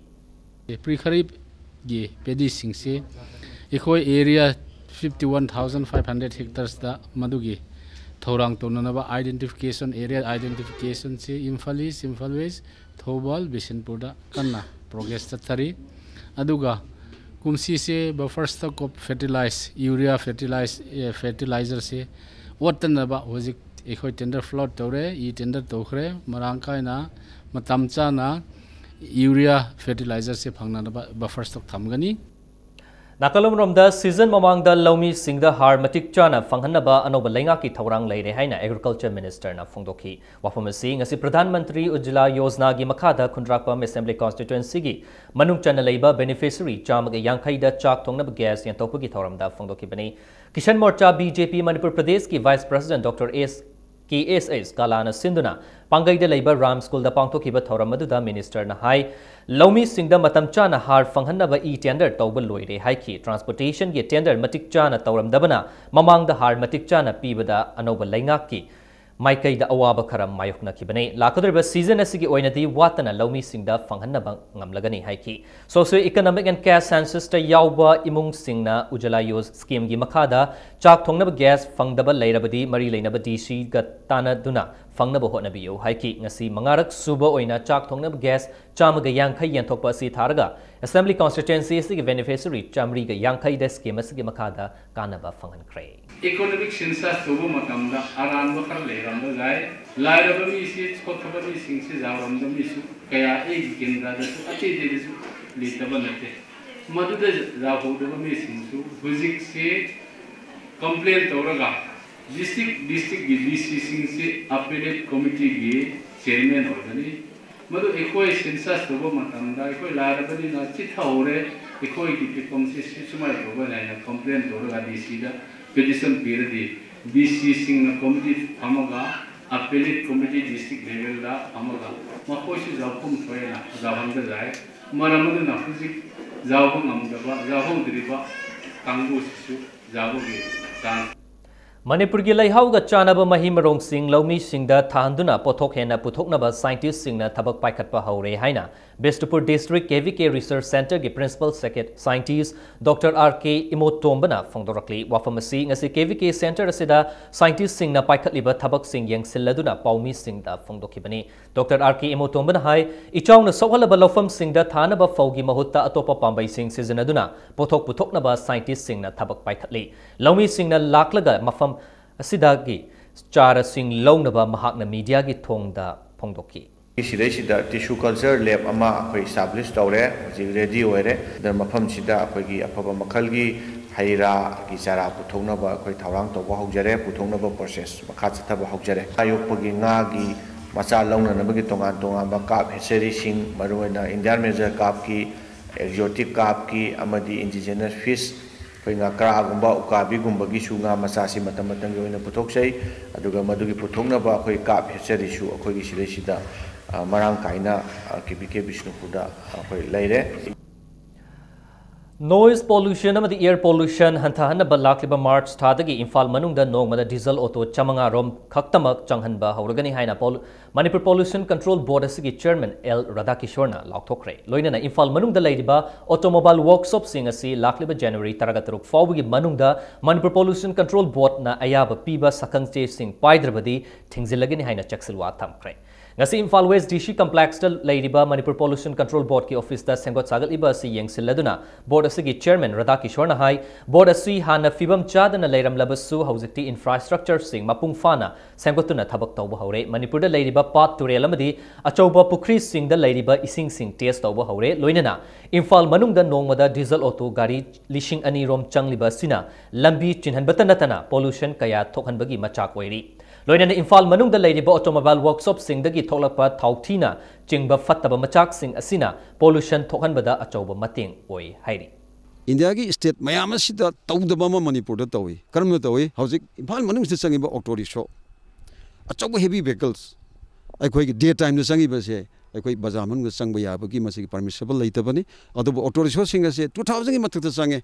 ꯄ꯭ꯔꯤ ꯈꯔꯤꯞꯀꯤ ꯄꯦꯗꯤꯁꯤꯡꯁꯦ ꯑꯩꯈꯣꯏ area fifty one thousand five hundred ꯍꯦꯛꯇꯔꯁꯇ ꯃꯗꯨꯒꯤ ꯊꯧꯔꯥꯡ ꯇꯧꯅꯅꯕ identification, area identificationꯁꯦ ꯏꯝꯐꯥꯜ ꯏꯁ, ꯏꯝꯐꯥꯜ ꯋꯦꯁ, ꯊꯧꯕꯥꯜ, ꯕꯤꯁꯦꯟꯄꯨꯔꯗ ꯀꯟꯅ ꯄ꯭ꯔꯣꯒ꯭ꯔꯦꯁ ꯆꯠꯊꯔꯤ꯫ ꯑꯗꯨꯒ ꯀꯨꯝꯁꯤꯁꯦ ꯕꯐꯔ ꯁ꯭ꯇꯣꯛ ꯑꯣꯐ ꯐꯔꯇꯤꯂꯥꯏꯖ, ꯌꯨꯔꯤꯌꯥ ꯐꯔꯇꯤꯂꯥꯏꯖ, ꯑꯦ, ꯐꯔꯇꯤꯂꯥꯏꯖꯔꯁꯦ ꯋꯥꯠꯇꯅꯕ ꯍꯧꯖꯤꯛ ꯑꯩꯈꯣꯏ ꯇꯦꯟꯗꯔ ꯐ꯭ꯂꯣꯠ ꯇꯧꯔꯦ, ꯏ ꯇꯦꯟꯗꯔ ꯇꯧꯈ꯭ꯔꯦ꯫ ꯃꯔꯥꯡ ꯀꯥꯏꯅ ꯃꯇꯝ ꯆꯥꯅ ꯌꯨꯔꯤꯌꯥ ꯐꯔꯇꯤꯂꯥꯏꯖꯔꯁꯦ ꯐꯪꯅꯅꯕ ꯕꯐꯔ ꯁ꯭ꯇꯣꯛ ꯊꯝꯒꯅꯤ꯫ ꯅꯥꯀꯜ ꯑꯃꯔꯣꯝꯗ, ꯁꯤꯖꯟ ꯃꯃꯥꯡꯗ ꯂꯧꯃꯤꯁꯤꯡꯗ ꯍꯥꯔ ꯃꯇꯤꯛ ꯆꯥꯅ ꯐꯪꯍꯟꯅꯕ ꯑꯅꯧꯕ ꯂꯩꯉꯥꯛꯀꯤ ꯊꯧꯔꯥꯡ ꯂꯩꯔꯦ ꯍꯥꯏꯅ ꯑꯦꯒ꯭ꯔꯤꯀꯜꯆꯔ ꯃꯤꯅꯤꯁꯇꯔꯅ ꯐꯣꯡꯗꯣꯛꯈꯤ꯫ ꯋꯥꯐꯝ ꯑꯁꯤ ꯉꯁꯤ ꯄ꯭ꯔꯙꯥꯟ ꯃꯟꯇ꯭ꯔꯤ ꯎꯖ꯭ꯖꯂꯥ ꯌꯣꯖꯅꯥꯒꯤ ꯃꯈꯥꯗ ꯈꯨꯟꯗ꯭ꯔꯥꯛꯄꯝ ꯑꯦꯁꯦꯝꯕ꯭ꯂꯤ ꯀꯣꯟꯁꯇꯤꯇ꯭ꯋꯦꯟꯁꯤꯒꯤ ꯃꯅꯨꯡ ꯆꯟꯅ ꯂꯩꯕ ꯕꯦꯅꯤꯐꯤꯁꯔꯤ ꯆꯥꯝꯃꯒ ꯌꯥꯡꯈꯩꯗ ꯆꯥꯛ ꯊꯣꯡꯅꯕ ꯒ꯭ꯌꯥꯁ ꯌꯦꯟꯊꯣꯛꯄꯒꯤ ꯊꯧꯔꯝꯗ ꯐꯣꯡꯗꯣꯛꯈꯤꯕꯅꯤ꯫ ꯀꯤꯁꯟ ꯃꯣꯔꯆꯥ, ꯕꯤ ꯖꯦ ꯄꯤ ꯃꯅꯤꯄꯨꯔ ꯄ꯭ꯔꯗꯦꯁꯀꯤ ꯚꯥꯏꯁ ꯄ꯭ꯔꯁꯤꯗꯦꯟꯠ ꯗꯣꯛꯇꯔ ꯑꯦꯁ ꯀꯦ ꯑꯦꯁ ꯑꯦꯁ ꯀꯥꯂꯥꯅ ꯁꯤꯟꯗꯨꯅ ꯄꯥꯡꯒꯩꯗ ꯂꯩꯕ ꯔꯥꯝ ꯁ꯭ꯀꯨꯜꯗ ꯄꯥꯡꯊꯣꯛꯈꯤꯕ ꯊꯧꯔꯝ ꯑꯗꯨꯗ ꯃꯤꯅꯤꯁꯇꯔꯅ ꯍꯥꯏ, ꯂꯧꯃꯤꯁꯤꯡꯗ ꯃꯇꯝ ꯆꯥꯅ ꯍꯥꯔ ꯐꯪꯍꯟꯅꯕ ꯏ ꯇꯦꯟꯗꯔ ꯇꯧꯕ ꯂꯣꯏꯔꯦ ꯍꯥꯏꯈꯤ꯫ ꯇ꯭ꯔꯥꯟꯁꯄꯣꯔꯇꯦꯁꯟꯒꯤ ꯇꯦꯟꯗꯔ ꯃꯇꯤꯛ ꯆꯥꯅ ꯇꯧꯔꯝꯗꯕꯅ ꯃꯃꯥꯡꯗ ꯍꯥꯔ ꯃꯇꯤꯛ ꯆꯥꯅ ꯄꯤꯕꯗ ꯑꯅꯧꯕ ꯂꯩꯉꯥꯛꯀꯤ ꯃꯥꯏꯀꯩꯗ ꯑꯋꯥꯕ ꯈꯔ ꯃꯥꯌꯣꯛꯅꯈꯤꯕꯅꯤ꯫ ꯂꯥꯛꯀꯗꯧꯔꯤꯕ ꯁꯤꯖꯟ ꯑꯁꯤꯒꯤ ꯑꯣꯏꯅꯗꯤ ꯋꯥꯠꯇꯅ ꯂꯧꯃꯤꯁꯤꯡꯗ ꯐꯪꯍꯟꯅꯕ ꯉꯝꯂꯒꯅꯤ ꯍꯥꯏꯈꯤ꯫ Socio Economic and Caste Censusꯇ ꯌꯥꯎꯕ ꯏꯃꯨꯡꯁꯤꯡꯅ ꯎꯖꯂꯥ ꯌꯣꯖ ꯁ꯭ꯀꯤꯝꯒꯤ ꯃꯈꯥꯗ ꯆꯥꯛ ꯊꯣꯡꯅꯕ ꯒ꯭ꯌꯥꯁ ꯐꯪꯗꯕ ꯂꯩꯔꯕꯗꯤ ꯃꯔꯤ ꯂꯩꯅꯕ ꯗꯤ ꯁꯤꯒ ꯇꯥꯟꯅꯗꯨꯅ ꯐꯪꯅꯕ ꯍꯣꯠꯅꯕꯤꯌꯨ ꯍꯥꯏꯈꯤ꯫ ꯉꯁꯤ ꯃꯉꯥꯔꯛ ꯁꯨꯕ ꯑꯣꯏꯅ ꯆꯥꯛ ꯊꯣꯡꯅꯕ gas ꯆꯥꯝꯃꯒ ꯌꯥꯡꯈꯩ ꯌꯦꯟꯊꯣꯛꯄ ꯑꯁꯤ ꯊꯥꯔꯒ Assembly Constituency ꯑꯁꯤꯒꯤ beneficiary ꯆꯥꯃꯔꯤꯒ ꯌꯥꯡꯈꯩꯗ scheme ꯑꯁꯤꯒꯤ ꯃꯈꯥꯗ ꯀꯥꯟꯅꯕ ꯐꯪꯍꯟꯈ꯭ꯔꯦ꯫ Economic census ꯇꯧꯕ ꯃꯇꯝꯗ ꯑꯔꯥꯟꯕ ꯈꯔ ꯂꯩꯔꯝꯕ ꯌꯥꯏ꯫ ꯂꯥꯏꯔꯕ ꯃꯤꯁꯤ, ꯁꯣꯠꯊꯕ ꯃꯤꯁꯤꯡꯁꯤ ꯌꯥꯎꯔꯝꯕ ꯃꯤꯁꯨ ꯀꯌꯥ ꯑꯩꯒꯤ ꯀꯦꯟꯗ꯭ꯔꯗꯁꯨ ꯑꯇꯩ ꯑꯇꯩꯗꯁꯨ ꯂꯩꯇꯕ ꯅꯠꯇꯦ꯫ ꯃꯗꯨꯗ ꯌꯥꯎꯍꯧꯗꯕ ꯃꯤꯁꯤꯡꯁꯨ ꯍꯧꯖꯤꯛꯁꯤ complain ꯇꯧꯔꯒ district district ꯀꯤ D C ꯁꯤꯡꯁꯤ Appellate Committee ꯒꯤ chairman ꯑꯣꯏꯒꯅꯤ꯫ ꯃꯗꯨ ꯑꯩꯈꯣꯏ census ꯇꯧꯕ ꯃꯇꯝꯗ ꯑꯩꯈꯣꯏ ꯂꯥꯏꯔꯕꯅꯤꯅ ꯆꯤꯊꯍꯧꯔꯦ, ꯑꯩꯈꯣꯏꯒꯤ ꯐꯤꯕꯝꯁꯤ ꯁꯤ ꯁꯨꯃꯥꯏꯅ ꯇꯧꯕꯅꯤ ꯍꯥꯏꯅ complain ꯇꯧꯔꯒ D C ꯗ petition ꯄꯤꯔꯗꯤ, D C ꯁꯤꯡꯅ committee ꯐꯝꯃꯒ, Appellate Committee district level ꯗ ꯐꯝꯃꯒ ꯃꯈꯣꯏꯁꯨ ꯌꯥꯎꯐꯝ ꯊꯣꯛꯑꯦꯅ ꯌꯥꯎꯍꯟꯕ ꯌꯥꯏ꯫ ꯃꯔꯝ ꯑꯗꯨꯅ ꯍꯧꯖꯤꯛ ꯌꯥꯎꯕ ꯉꯝꯗꯕ, ꯌꯥꯎꯍꯧꯗ꯭ꯔꯤꯕ ꯀꯥꯡꯕꯨꯁꯤꯁꯨ ꯌꯥꯎꯕꯒꯤ chance ꯃꯅꯤꯄꯨꯔꯒꯤ ꯂꯩꯍꯥꯎꯒ ꯆꯥꯟꯅꯕ ꯃꯍꯩ ꯃꯔꯣꯡꯁꯤꯡ ꯂꯧꯃꯤꯁꯤꯡꯗ ꯊꯥꯍꯟꯗꯨꯅ ꯄꯣꯠꯊꯣꯛ ꯍꯦꯟꯅ ꯄꯨꯊꯣꯛꯅꯕ scientist ꯁꯤꯡꯅ ꯊꯕꯛ ꯄꯥꯏꯈꯠꯄ ꯍꯧꯔꯦ ꯍꯥꯏꯅ Bishnupur district K V K research centre ꯒꯤ principal secret scientist Doctor R K ꯏꯃꯣꯇꯣꯝꯕꯅ ꯐꯣꯡꯗꯣꯔꯛꯂꯤ꯫ ꯋꯥꯐꯝ ꯑꯁꯤ ꯉꯁꯤ K V K centre ꯑꯁꯤꯗ scientist ꯁꯤꯡꯅ ꯄꯥꯏꯈꯠꯂꯤꯕ ꯊꯕꯛꯁꯤꯡ ꯌꯦꯡꯁꯤꯜꯂꯗꯨꯅ ꯄꯥꯎꯃꯤꯁꯤꯡꯗ ꯐꯣꯡꯗꯣꯛꯈꯤꯕꯅꯤ꯫ Doctor R K ꯏꯃꯣꯇꯣꯝꯕꯅ ꯍꯥꯏ, ꯏꯆꯥꯎꯅ ꯁꯣꯛꯍꯜꯂꯕ ꯂꯧꯐꯝꯁꯤꯡꯗ ꯊꯥꯅꯕ ꯐꯧꯒꯤ ꯃꯍꯨꯠꯇ ꯑꯇꯣꯞꯄ ꯄꯥꯝꯕꯩꯁꯤꯡ ꯁꯤꯖꯤꯟꯅꯗꯨꯅ ꯄꯣꯠꯊꯣꯛ ꯄꯨꯊꯣꯛꯅꯕ scientist ꯁꯤꯡꯅ ꯊꯕꯛ ꯄꯥꯏꯈꯠꯂꯤ꯫ ꯂꯧꯃꯤꯁꯤꯡꯅ ꯂꯥꯛꯂꯒ ꯃꯐꯝ ꯑꯁꯤꯗꯒꯤ ꯆꯥꯔꯁꯤꯡ ꯂꯧꯅꯕ ꯃꯍꯥꯛꯅ media ꯒꯤ ꯊꯣꯡꯗ ꯐꯣꯡꯗꯣꯛꯈꯤ꯫ ꯁꯤꯗꯩꯁꯤꯗ tissue culture lab ꯑꯃ ꯑꯩꯈꯣꯏ establish ꯇꯧꯔꯦ, ꯍꯧꯖꯤꯛ ready ꯑꯣꯏꯔꯦ꯫ ꯑꯗ ꯃꯐꯝꯁꯤꯗ ꯑꯩꯈꯣꯏꯒꯤ ꯑꯐꯕ ꯃꯈꯜꯒꯤ ꯍꯩ ꯔꯥꯒꯤ ꯆꯥꯔꯥ ꯄꯨꯊꯣꯛꯅꯕ ꯑꯩꯈꯣꯏ ꯊꯧꯔꯥꯡ ꯇꯧꯕ ꯍꯧꯖꯔꯦ, ꯄꯨꯊꯣꯛꯅꯕ process ꯃꯈꯥ ꯆꯠꯊꯕ ꯍꯧꯖꯔꯦ꯫ ꯉꯥ ꯌꯣꯛꯄꯒꯤ ꯉꯥꯒꯤ ꯃꯆꯥ ꯂꯧꯅꯅꯕꯒꯤ ꯇꯣꯉꯥꯟ ꯇꯣꯉꯥꯟꯕ carp hatchery ꯁꯤꯡ, ꯃꯔꯨꯑꯣꯏꯅ Indian major carp ꯀꯤ, exotic carp ꯀꯤ ꯑꯃꯗꯤ indigenous fish, ꯑꯩꯈꯣꯏ ꯉꯥꯀ꯭ꯔꯥꯒꯨꯝꯕ, ꯎꯀꯥꯕꯤꯒꯨꯝꯕꯒꯤꯁꯨ ꯉꯥ ꯃꯆꯥꯁꯤ ꯃꯇꯝ ꯃꯇꯝꯒꯤ ꯑꯣꯏꯅ ꯄꯨꯊꯣꯛꯆꯩ꯫ ꯑꯗꯨꯒ ꯃꯗꯨꯒꯤ ꯄꯨꯊꯣꯛꯅꯕ ꯑꯩꯈꯣꯏ carp hatchery ꯁꯨ ꯑꯩꯈꯣꯏꯒꯤ ꯁꯤꯗꯩꯁꯤꯗ, ꯑ, ꯃꯔꯥꯡ ꯀꯥꯏꯅ, ꯑ, K V K ꯕꯤꯁꯅꯨꯄꯨꯔꯗ ꯑꯩꯈꯣꯏ ꯂꯩꯔꯦ꯫ Noise pollution ꯑꯃꯗꯤ air pollution ꯍꯟꯊꯍꯟꯅꯕ ꯂꯥꯛꯂꯤꯕ March ꯊꯥꯗꯒꯤ ꯏꯝꯐꯥꯜ ꯃꯅꯨꯡꯗ ꯅꯣꯡꯃꯗ diesel auto ꯆꯥꯃꯉꯥ ꯔꯣꯝ ꯈꯛꯇꯃꯛ ꯆꯪꯍꯟꯕ ꯍꯧꯔꯒꯅꯤ ꯍꯥꯏꯅ ꯄꯣꯂꯨ-, Manipur Pollution Control Board ꯑꯁꯤꯒꯤ chairman ꯑꯦꯜ ꯔꯥꯙꯥꯀꯤꯁꯣꯔꯅ ꯂꯥꯎꯊꯣꯛꯈ꯭ꯔꯦ꯫ ꯂꯣꯏꯅꯅ ꯏꯝꯐꯥꯜ ꯃꯅꯨꯡꯗ ꯂꯩꯔꯤꯕ automobile workshopꯁꯤꯡ ꯑꯁꯤ ꯂꯥꯛꯂꯤꯕ January ꯇꯔꯥꯒ ꯇꯔꯨꯛ ꯐꯥꯎꯕꯒꯤ ꯃꯅꯨꯡꯗ Manipur Pollution Control Boardꯅ ꯑꯌꯥꯕ ꯄꯤꯕ ꯁꯛꯈꯪꯆꯦꯁꯤꯡ ꯄꯥꯏꯗ꯭ꯔꯕꯗꯤ ꯊꯤꯡꯖꯤꯜꯂꯒꯅꯤ ꯍꯥꯏꯅ ꯆꯦꯛꯁꯤꯜꯋꯥ ꯊꯝꯈ꯭ꯔꯦ꯫ ꯉꯁꯤ ꯏꯝꯐꯥꯜ West D C complexꯇ ꯂꯩꯔꯤꯕ Manipur Pollution Control Boardꯀꯤ officeꯇ ꯁꯦꯝꯒꯠ ꯁꯥꯒꯠꯂꯤꯕ ꯑꯁꯤ ꯌꯦꯡꯁꯤꯜꯂꯗꯨꯅ board ꯑꯁꯤꯒꯤ chairman ꯔꯥꯙꯥꯀꯤꯁꯣꯔꯅ ꯍꯥꯏ, board ꯑꯁꯤ ꯍꯥꯟꯅ ꯐꯤꯕꯝ ꯆꯥꯗꯅ ꯂꯩꯔꯝꯂꯕꯁꯨ ꯍꯧꯖꯤꯛꯇꯤ infrastructureꯁꯤꯡ ꯃꯄꯨꯡ ꯐꯥꯅ ꯁꯦꯝꯒꯠꯇꯨꯅ ꯊꯕꯛ ꯇꯧꯕ ꯍꯧꯔꯦ꯫ ꯃꯅꯤꯄꯨꯔꯗ ꯂꯩꯔꯤꯕ ꯄꯥꯠ ꯇꯨꯔꯦꯜ ꯑꯃꯗꯤ ꯑꯆꯧꯕ ꯄꯨꯈ꯭ꯔꯤꯁꯤꯡꯗ ꯂꯩꯔꯤꯕ ꯏꯁꯤꯡꯁꯤꯡ test ꯇꯧꯕ ꯍꯧꯔꯦ꯫ ꯂꯣꯏꯅꯅ ꯏꯝꯐꯥꯜ ꯃꯅꯨꯡꯗ ꯅꯣꯡꯃꯗ diesel auto ꯒꯥꯔꯤ ꯂꯤꯁꯤꯡ ꯑꯅꯤ ꯔꯣꯝ ꯆꯪꯂꯤꯕ ꯑꯁꯤꯅ ꯂꯝꯕꯤ ꯆꯤꯟꯍꯟꯕꯇ ꯅꯠꯇꯅ pollution ꯀꯌꯥ ꯊꯣꯛꯍꯟꯕꯒꯤ ꯃꯆꯥꯛ ꯑꯣꯏꯔꯤ꯫ ꯂꯣꯏꯅꯅ ꯏꯝꯐꯥꯜ ꯃꯅꯨꯡꯗ ꯂꯩꯔꯤꯕ automobile workshopꯁꯤꯡꯗꯒꯤ ꯊꯣꯛꯂꯛꯄ ꯊꯥꯎꯊꯤꯅ ꯆꯤꯡꯕ ꯐꯠꯇꯕ ꯃꯆꯥꯛꯁꯤꯡ ꯑꯁꯤꯅ pollution ꯊꯣꯛꯍꯟꯕꯗ ꯑꯆꯧꯕ ꯃꯇꯦꯡ ꯑꯣꯏ ꯍꯥꯏꯔꯤ꯫ ꯏꯟꯗꯤꯌꯥꯒꯤ state ꯃꯌꯥꯝ ꯑꯁꯤꯗ ꯇꯧꯗꯕ ꯑꯃ ꯃꯅꯤꯄꯨꯔꯗ ꯇꯧꯏ꯫ ꯀꯔꯝꯅ ꯇꯧꯏ? ꯍꯧꯖꯤꯛ ꯏꯝꯐꯥꯜ ꯃꯅꯨꯡꯁꯤꯗ ꯆꯪꯉꯤꯕ auto rickshaw, ꯑꯆꯧꯕ heavy vehicles, ꯑꯩꯈꯣꯏꯒꯤ day timeꯗ ꯆꯪꯉꯤꯕꯁꯦ ꯑꯩꯈꯣꯏ ꯕꯖꯥꯔ ꯃꯅꯨꯡꯗ ꯆꯪꯕ ꯌꯥꯕꯒꯤ ꯃꯁꯤꯒꯤ permissible ꯂꯩꯇꯕꯅꯤ꯫ ꯑꯗꯨꯕꯨ auto rickshawꯁꯤꯡ ꯑꯁꯦ two thousandꯒꯤ ꯃꯊꯛꯇ ꯆꯪꯉꯦ꯫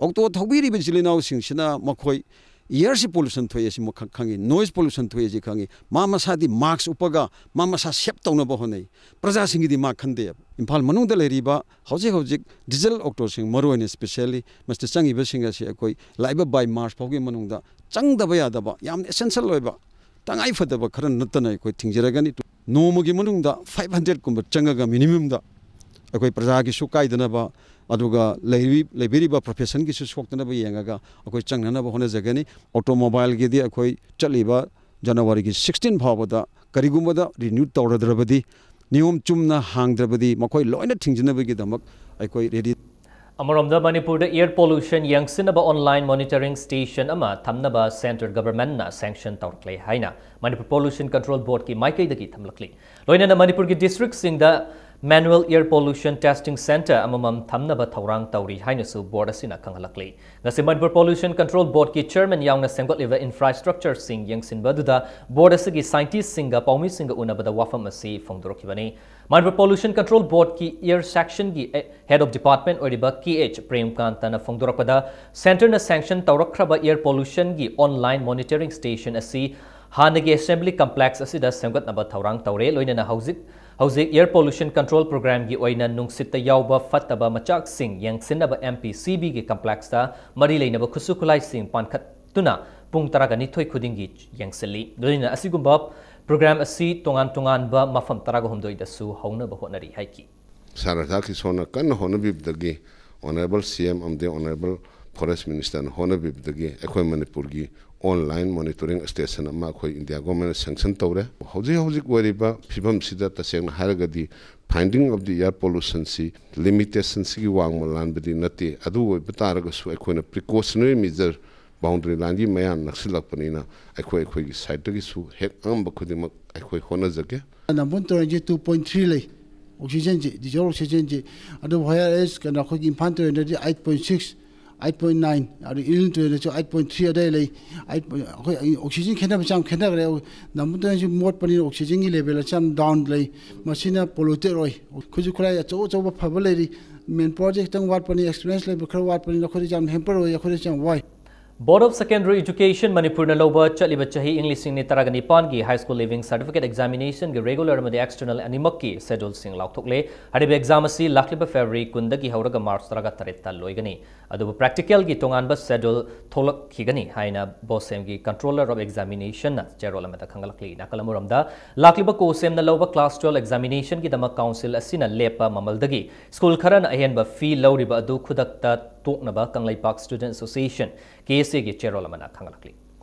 Auto ꯊꯧꯕꯤꯔꯤꯕ ꯏꯆꯤꯜ ꯏꯅꯥꯎꯁꯤꯡꯁꯤꯅ ꯃꯈꯣꯏ airꯁꯤ pollution ꯊꯣꯛꯑꯦ ꯁꯤ ꯃꯈꯛ ꯈꯪꯉꯤ, noise pollution ꯊꯣꯛꯑꯦ ꯁꯤ ꯈꯪꯉꯤ, ꯃꯥ ꯃꯁꯥꯗꯤ mask ꯎꯞꯄꯒ ꯃꯥ ꯃꯁꯥ save ꯇꯧꯅꯕ ꯍꯣꯠꯅꯩ꯫ ꯄ꯭ꯔꯖꯥꯁꯤꯡꯒꯤꯗꯤ ꯃꯥ ꯈꯟꯗꯦꯕ꯫ ꯏꯝꯐꯥꯜ ꯃꯅꯨꯡꯗ ꯂꯩꯔꯤꯕ ꯍꯧꯖꯤꯛ ꯍꯧꯖꯤꯛ diesel autoꯁꯤꯡ, ꯃꯔꯨꯑꯣꯏꯅ specially ꯃꯁꯤꯗ ꯆꯪꯉꯤꯕꯁꯤꯡ ꯑꯁꯤ ꯑꯩꯈꯣꯏ ꯂꯥꯛꯏꯕ by March ꯐꯥꯎꯒꯤ ꯃꯅꯨꯡꯗ ꯆꯪꯗꯕ ꯌꯥꯗꯕ, ꯌꯥꯝꯅ essential ꯑꯣꯏꯕ, ꯇꯉꯥꯏ ꯐꯗꯕ ꯈꯔ ꯅꯠꯇꯅ ꯑꯩꯈꯣꯏ ꯊꯤꯡꯖꯔꯒꯅꯤ꯫ ꯅꯣꯡꯃꯒꯤ ꯃꯅꯨꯡꯗ five hundredꯀꯨꯝꯕ ꯆꯪꯉꯒ minimumꯗ ꯑꯩꯈꯣꯏ ꯄ꯭ꯔꯖꯥꯒꯤꯁꯨ ꯀꯥꯏꯗꯅꯕ, ꯑꯗꯨꯒ ꯂꯩꯔꯤ-, ꯂꯩꯕꯤꯔꯤꯕ professionꯒꯤꯁꯨ ꯁꯣꯛꯇꯅꯕ ꯌꯦꯡꯉꯒ ꯑꯩꯈꯣꯏ ꯆꯪꯅꯅꯕ ꯍꯣꯠꯅꯖꯒꯅꯤ꯫ Automobileꯒꯤꯗꯤ ꯑꯩꯈꯣꯏ ꯆꯠꯂꯤꯕ Januaryꯒꯤ sixteen ꯐꯥꯎꯕꯗ ꯀꯔꯤꯒꯨꯝꯕꯗ renew ꯇꯧꯔꯗ꯭ꯔꯕꯗꯤ, ꯅꯤꯌꯣꯝ ꯆꯨꯝꯅ ꯍꯥꯡꯗ꯭ꯔꯕꯗꯤ ꯃꯈꯣꯏ ꯂꯣꯏꯅ ꯊꯤꯡꯖꯤꯟꯅꯕꯒꯤꯗꯃꯛ ꯑꯩꯈꯣꯏ ready꯫ ꯑꯃꯔꯣꯝꯗ ꯃꯅꯤꯄꯨꯔꯗ air pollution ꯌꯦꯡꯁꯤꯟꯅꯕ online monitoring station ꯑꯃ ꯊꯝꯅꯕ centre governmentꯅ sanction ꯇꯧꯔꯛꯂꯦ ꯍꯥꯏꯅ Manipur Pollution Control Boardꯀꯤ ꯃꯥꯏꯀꯩꯗꯒꯤ ꯊꯝꯂꯛꯂꯤ꯫ ꯂꯣꯏꯅꯅ ꯃꯅꯤꯄꯨꯔꯒꯤ districtꯁꯤꯡꯗ Manual Air Pollution Testing Center ꯑꯃꯃꯝ ꯊꯝꯅꯕ ꯊꯧꯔꯥꯡ ꯇꯧꯔꯤ ꯍꯥꯏꯅꯁꯨ ꯕꯣꯔꯗ ꯑꯁꯤꯅ ꯈꯪꯍꯜꯂꯛꯂꯤ꯫ ꯉꯁꯤ ꯃꯅꯤꯄꯨꯔ Pollution Control Boardꯀꯤ chairman ꯌꯥꯎꯅ ꯁꯦꯝꯒꯠꯂꯤꯕ infrastructureꯁꯤꯡ ꯌꯦꯡꯁꯤꯟꯕ ꯑꯗꯨꯗ ꯕꯣꯔꯗ ꯑꯁꯤꯒꯤ scientistꯁꯤꯡꯒ ꯄꯥꯎꯃꯤꯁꯤꯡꯒ ꯎꯅꯕꯗ ꯋꯥꯐꯝ ꯑꯁꯤ ꯐꯣꯡꯗꯣꯔꯛꯈꯤꯕꯅꯤ꯫ Manipur Pollution Control Boardꯀꯤ air sectionꯒꯤ head of department ꯑꯣꯏꯔꯤꯕ K H ꯄ꯭ꯔꯦꯝꯀꯥꯟꯇꯅ ꯐꯣꯡꯗꯣꯔꯛꯄꯗ, centreꯅ sanction ꯇꯧꯔꯛꯈ꯭ꯔꯕ air pollutionꯒꯤ online monitoring station ꯑꯁꯤ ꯍꯥꯟꯅꯒꯤ assembly complex ꯑꯁꯤꯗ ꯁꯦꯝꯒꯠꯅꯕ ꯊꯧꯔꯥꯡ ꯇꯧꯔꯦ꯫ ꯂꯣꯏꯅꯅ ꯍꯧꯖꯤꯛ ꯍꯧꯖꯤꯛ Air Pollution Control Programꯒꯤ ꯑꯣꯏꯅ ꯅꯨꯡꯁꯤꯠꯇ ꯌꯥꯎꯕ ꯐꯠꯇꯕ ꯃꯆꯥꯛꯁꯤꯡ ꯌꯦꯡꯁꯤꯟꯅꯕ M P C Bꯒꯤ complexꯇ ꯃꯔꯤ ꯂꯩꯅꯕ ꯈꯨꯠꯁꯨ ꯈꯨꯠꯂꯥꯏꯁꯤꯡ ꯄꯥꯟꯈꯠꯇꯨꯅ ꯄꯨꯡ ꯇꯔꯥꯒ ꯅꯤꯊꯣꯏ ꯈꯨꯗꯤꯡꯒꯤ ꯌꯦꯡꯁꯤꯜꯂꯤ꯫ ꯂꯣꯏꯅꯅ ꯑꯁꯤꯒꯨꯝꯕ program ꯑꯁꯤ ꯇꯣꯉꯥꯟ ꯇꯣꯉꯥꯟꯕ ꯃꯐꯝ ꯇꯔꯥꯒ ꯍꯨꯝꯗꯣꯏꯗꯁꯨ ꯍꯧꯅꯕ ꯍꯣꯠꯅꯔꯤ ꯍꯥꯏꯈꯤ꯫ ꯁꯥꯔ ꯔꯥꯙꯥꯀꯤꯁꯟꯅ ꯀꯟꯅ ꯍꯣꯠꯅꯕꯤꯕꯗꯒꯤ Honourable C M ꯑꯃꯗꯤ Honourable Forest Ministerꯅ ꯍꯣꯠꯅꯕꯤꯕꯗꯒꯤ ꯑꯩꯈꯣꯏ ꯃꯅꯤꯄꯨꯔꯒꯤ online monitoring station ꯑꯃ ꯑꯩꯈꯣꯏ India governmentꯅ sanction ꯇꯧꯔꯦ꯫ ꯍꯧꯖꯤꯛ ꯍꯧꯖꯤꯛ ꯑꯣꯏꯔꯤꯕ ꯐꯤꯕꯝꯁꯤꯗ ꯇꯁꯦꯡꯅ ꯍꯥꯏꯔꯒꯗꯤ finding of the air pollutionꯁꯤ limitationꯁꯤꯒꯤ ꯋꯥꯡꯃ ꯂꯥꯟꯕꯗꯤ ꯅꯠꯇꯦ꯫ ꯑꯗꯨ ꯑꯣꯏꯕ ꯇꯥꯔꯒꯁꯨ ꯑꯩꯈꯣꯏꯅ precautionary measure boundary lineꯒꯤ ꯃꯌꯥ ꯅꯛꯁꯤꯜꯂꯛꯄꯅꯤꯅ ꯑꯩꯈꯣꯏ ꯑꯩꯈꯣꯏꯒꯤ sideꯇꯒꯤꯁꯨ ꯍꯦꯛ ꯑꯉꯝꯕ ꯈꯨꯗꯤꯡꯃꯛ ꯑꯩꯈꯣꯏ ꯍꯣꯠꯅꯖꯒꯦ꯫ ꯅꯝꯕꯨꯜ ꯇꯨꯔꯦꯜꯁꯤ two point three ꯂꯩ, oxygenꯁꯤ, dissolved oxygenꯁꯤ꯫ ꯑꯗꯨꯕꯨ whereas ꯀꯩꯅꯣ ꯑꯩꯈꯣꯏꯒꯤ Imphal ꯇꯨꯔꯦꯜꯗꯗꯤ eight point six, eight point nine, ꯑꯗꯨ ꯏꯔꯤꯜ ꯇꯨꯔꯦꯜꯗꯁꯨ eight point three ꯑꯗꯥꯏ ꯂꯩ꯫ Eight point, ꯑꯩꯈꯣꯏ oxygen ꯈꯦꯠꯅꯕꯁꯦ ꯌꯥꯝ ꯈꯦꯠꯅꯈ꯭ꯔꯦ꯫ ꯅꯝꯕꯨꯜ ꯇꯨꯔꯦꯜꯁꯤ ꯃꯣꯠꯄꯅꯤꯅ oxygenꯒꯤ level ꯑꯁꯤ ꯌꯥꯝ down ꯂꯩ꯫ ꯃꯁꯤꯅ polluted ꯑꯣꯏ꯫ ꯈꯨꯠꯁꯨ ꯈꯨꯠꯂꯥꯏ ꯑꯆꯧ ꯑꯆꯧꯕ ꯐꯕ ꯂꯩꯔꯤ꯫ Manpowerꯁꯦ ꯈꯤꯇꯪ ꯋꯥꯠꯄꯅꯤ, experience ꯂꯩꯕ ꯈꯔ ꯋꯥꯠꯄꯅꯤꯅ ꯑꯩꯈꯣꯏꯗ ꯌꯥꯝ hamper ꯑꯣꯏ, ꯑꯩꯈꯣꯏꯗꯁꯨ ꯌꯥꯝ ꯋꯥꯏ꯫ Board of Secondary Education ꯃꯅꯤꯄꯨꯔꯅ ꯂꯧꯕ ꯆꯠꯂꯤꯕ ꯆꯍꯤ ꯏꯪ ꯂꯤꯁꯤꯡ ꯑꯅꯤ ꯇꯔꯥꯒ ꯅꯤꯄꯥꯟꯒꯤ High School Leaving Certificate Examinationꯒꯤ regular ꯑꯃꯗꯤ external ꯑꯅꯤꯃꯛꯀꯤ scheduleꯁꯤꯡ ꯂꯥꯎꯊꯣꯛꯂꯦ꯫ ꯍꯥꯏꯔꯤꯕ exam ꯑꯁꯤ ꯂꯥꯛꯂꯤꯕ February ꯀꯨꯟꯗꯒꯤ ꯍꯧꯔꯒ March ꯇꯔꯥꯒ ꯇꯔꯦꯠꯇ ꯂꯣꯏꯒꯅꯤ꯫ ꯑꯗꯨꯕꯨ practicalꯒꯤ ꯇꯣꯉꯥꯟꯕ schedule ꯊꯣꯛꯂꯛꯈꯤꯒꯅꯤ ꯍꯥꯏꯅ BOSEMꯒꯤ Controller of Examinationꯅ ꯆꯦꯔꯣꯜ ꯑꯃꯗ ꯈꯪꯍꯜꯂꯛꯂꯤ꯫ ꯅꯥꯀꯜ ꯑꯃꯔꯣꯝꯗ, ꯂꯥꯛꯂꯤꯕ COHSEMꯅ ꯂꯧꯕ class twelve examinationꯒꯤꯗꯃꯛ council ꯑꯁꯤꯅ ꯂꯦꯞꯄ ꯃꯃꯜꯗꯒꯤ school ꯈꯔꯅ ꯑꯍꯦꯟꯕ fee ꯂꯧꯔꯤꯕ ꯑꯗꯨ ꯈꯨꯗꯛꯇ ꯇꯣꯛꯅꯕ Kangleipak Student Association, K S Aꯒꯤ ꯆꯦꯔꯣꯜ ꯑꯃꯅ ꯈꯪꯍꯜꯂꯛꯂꯤ꯫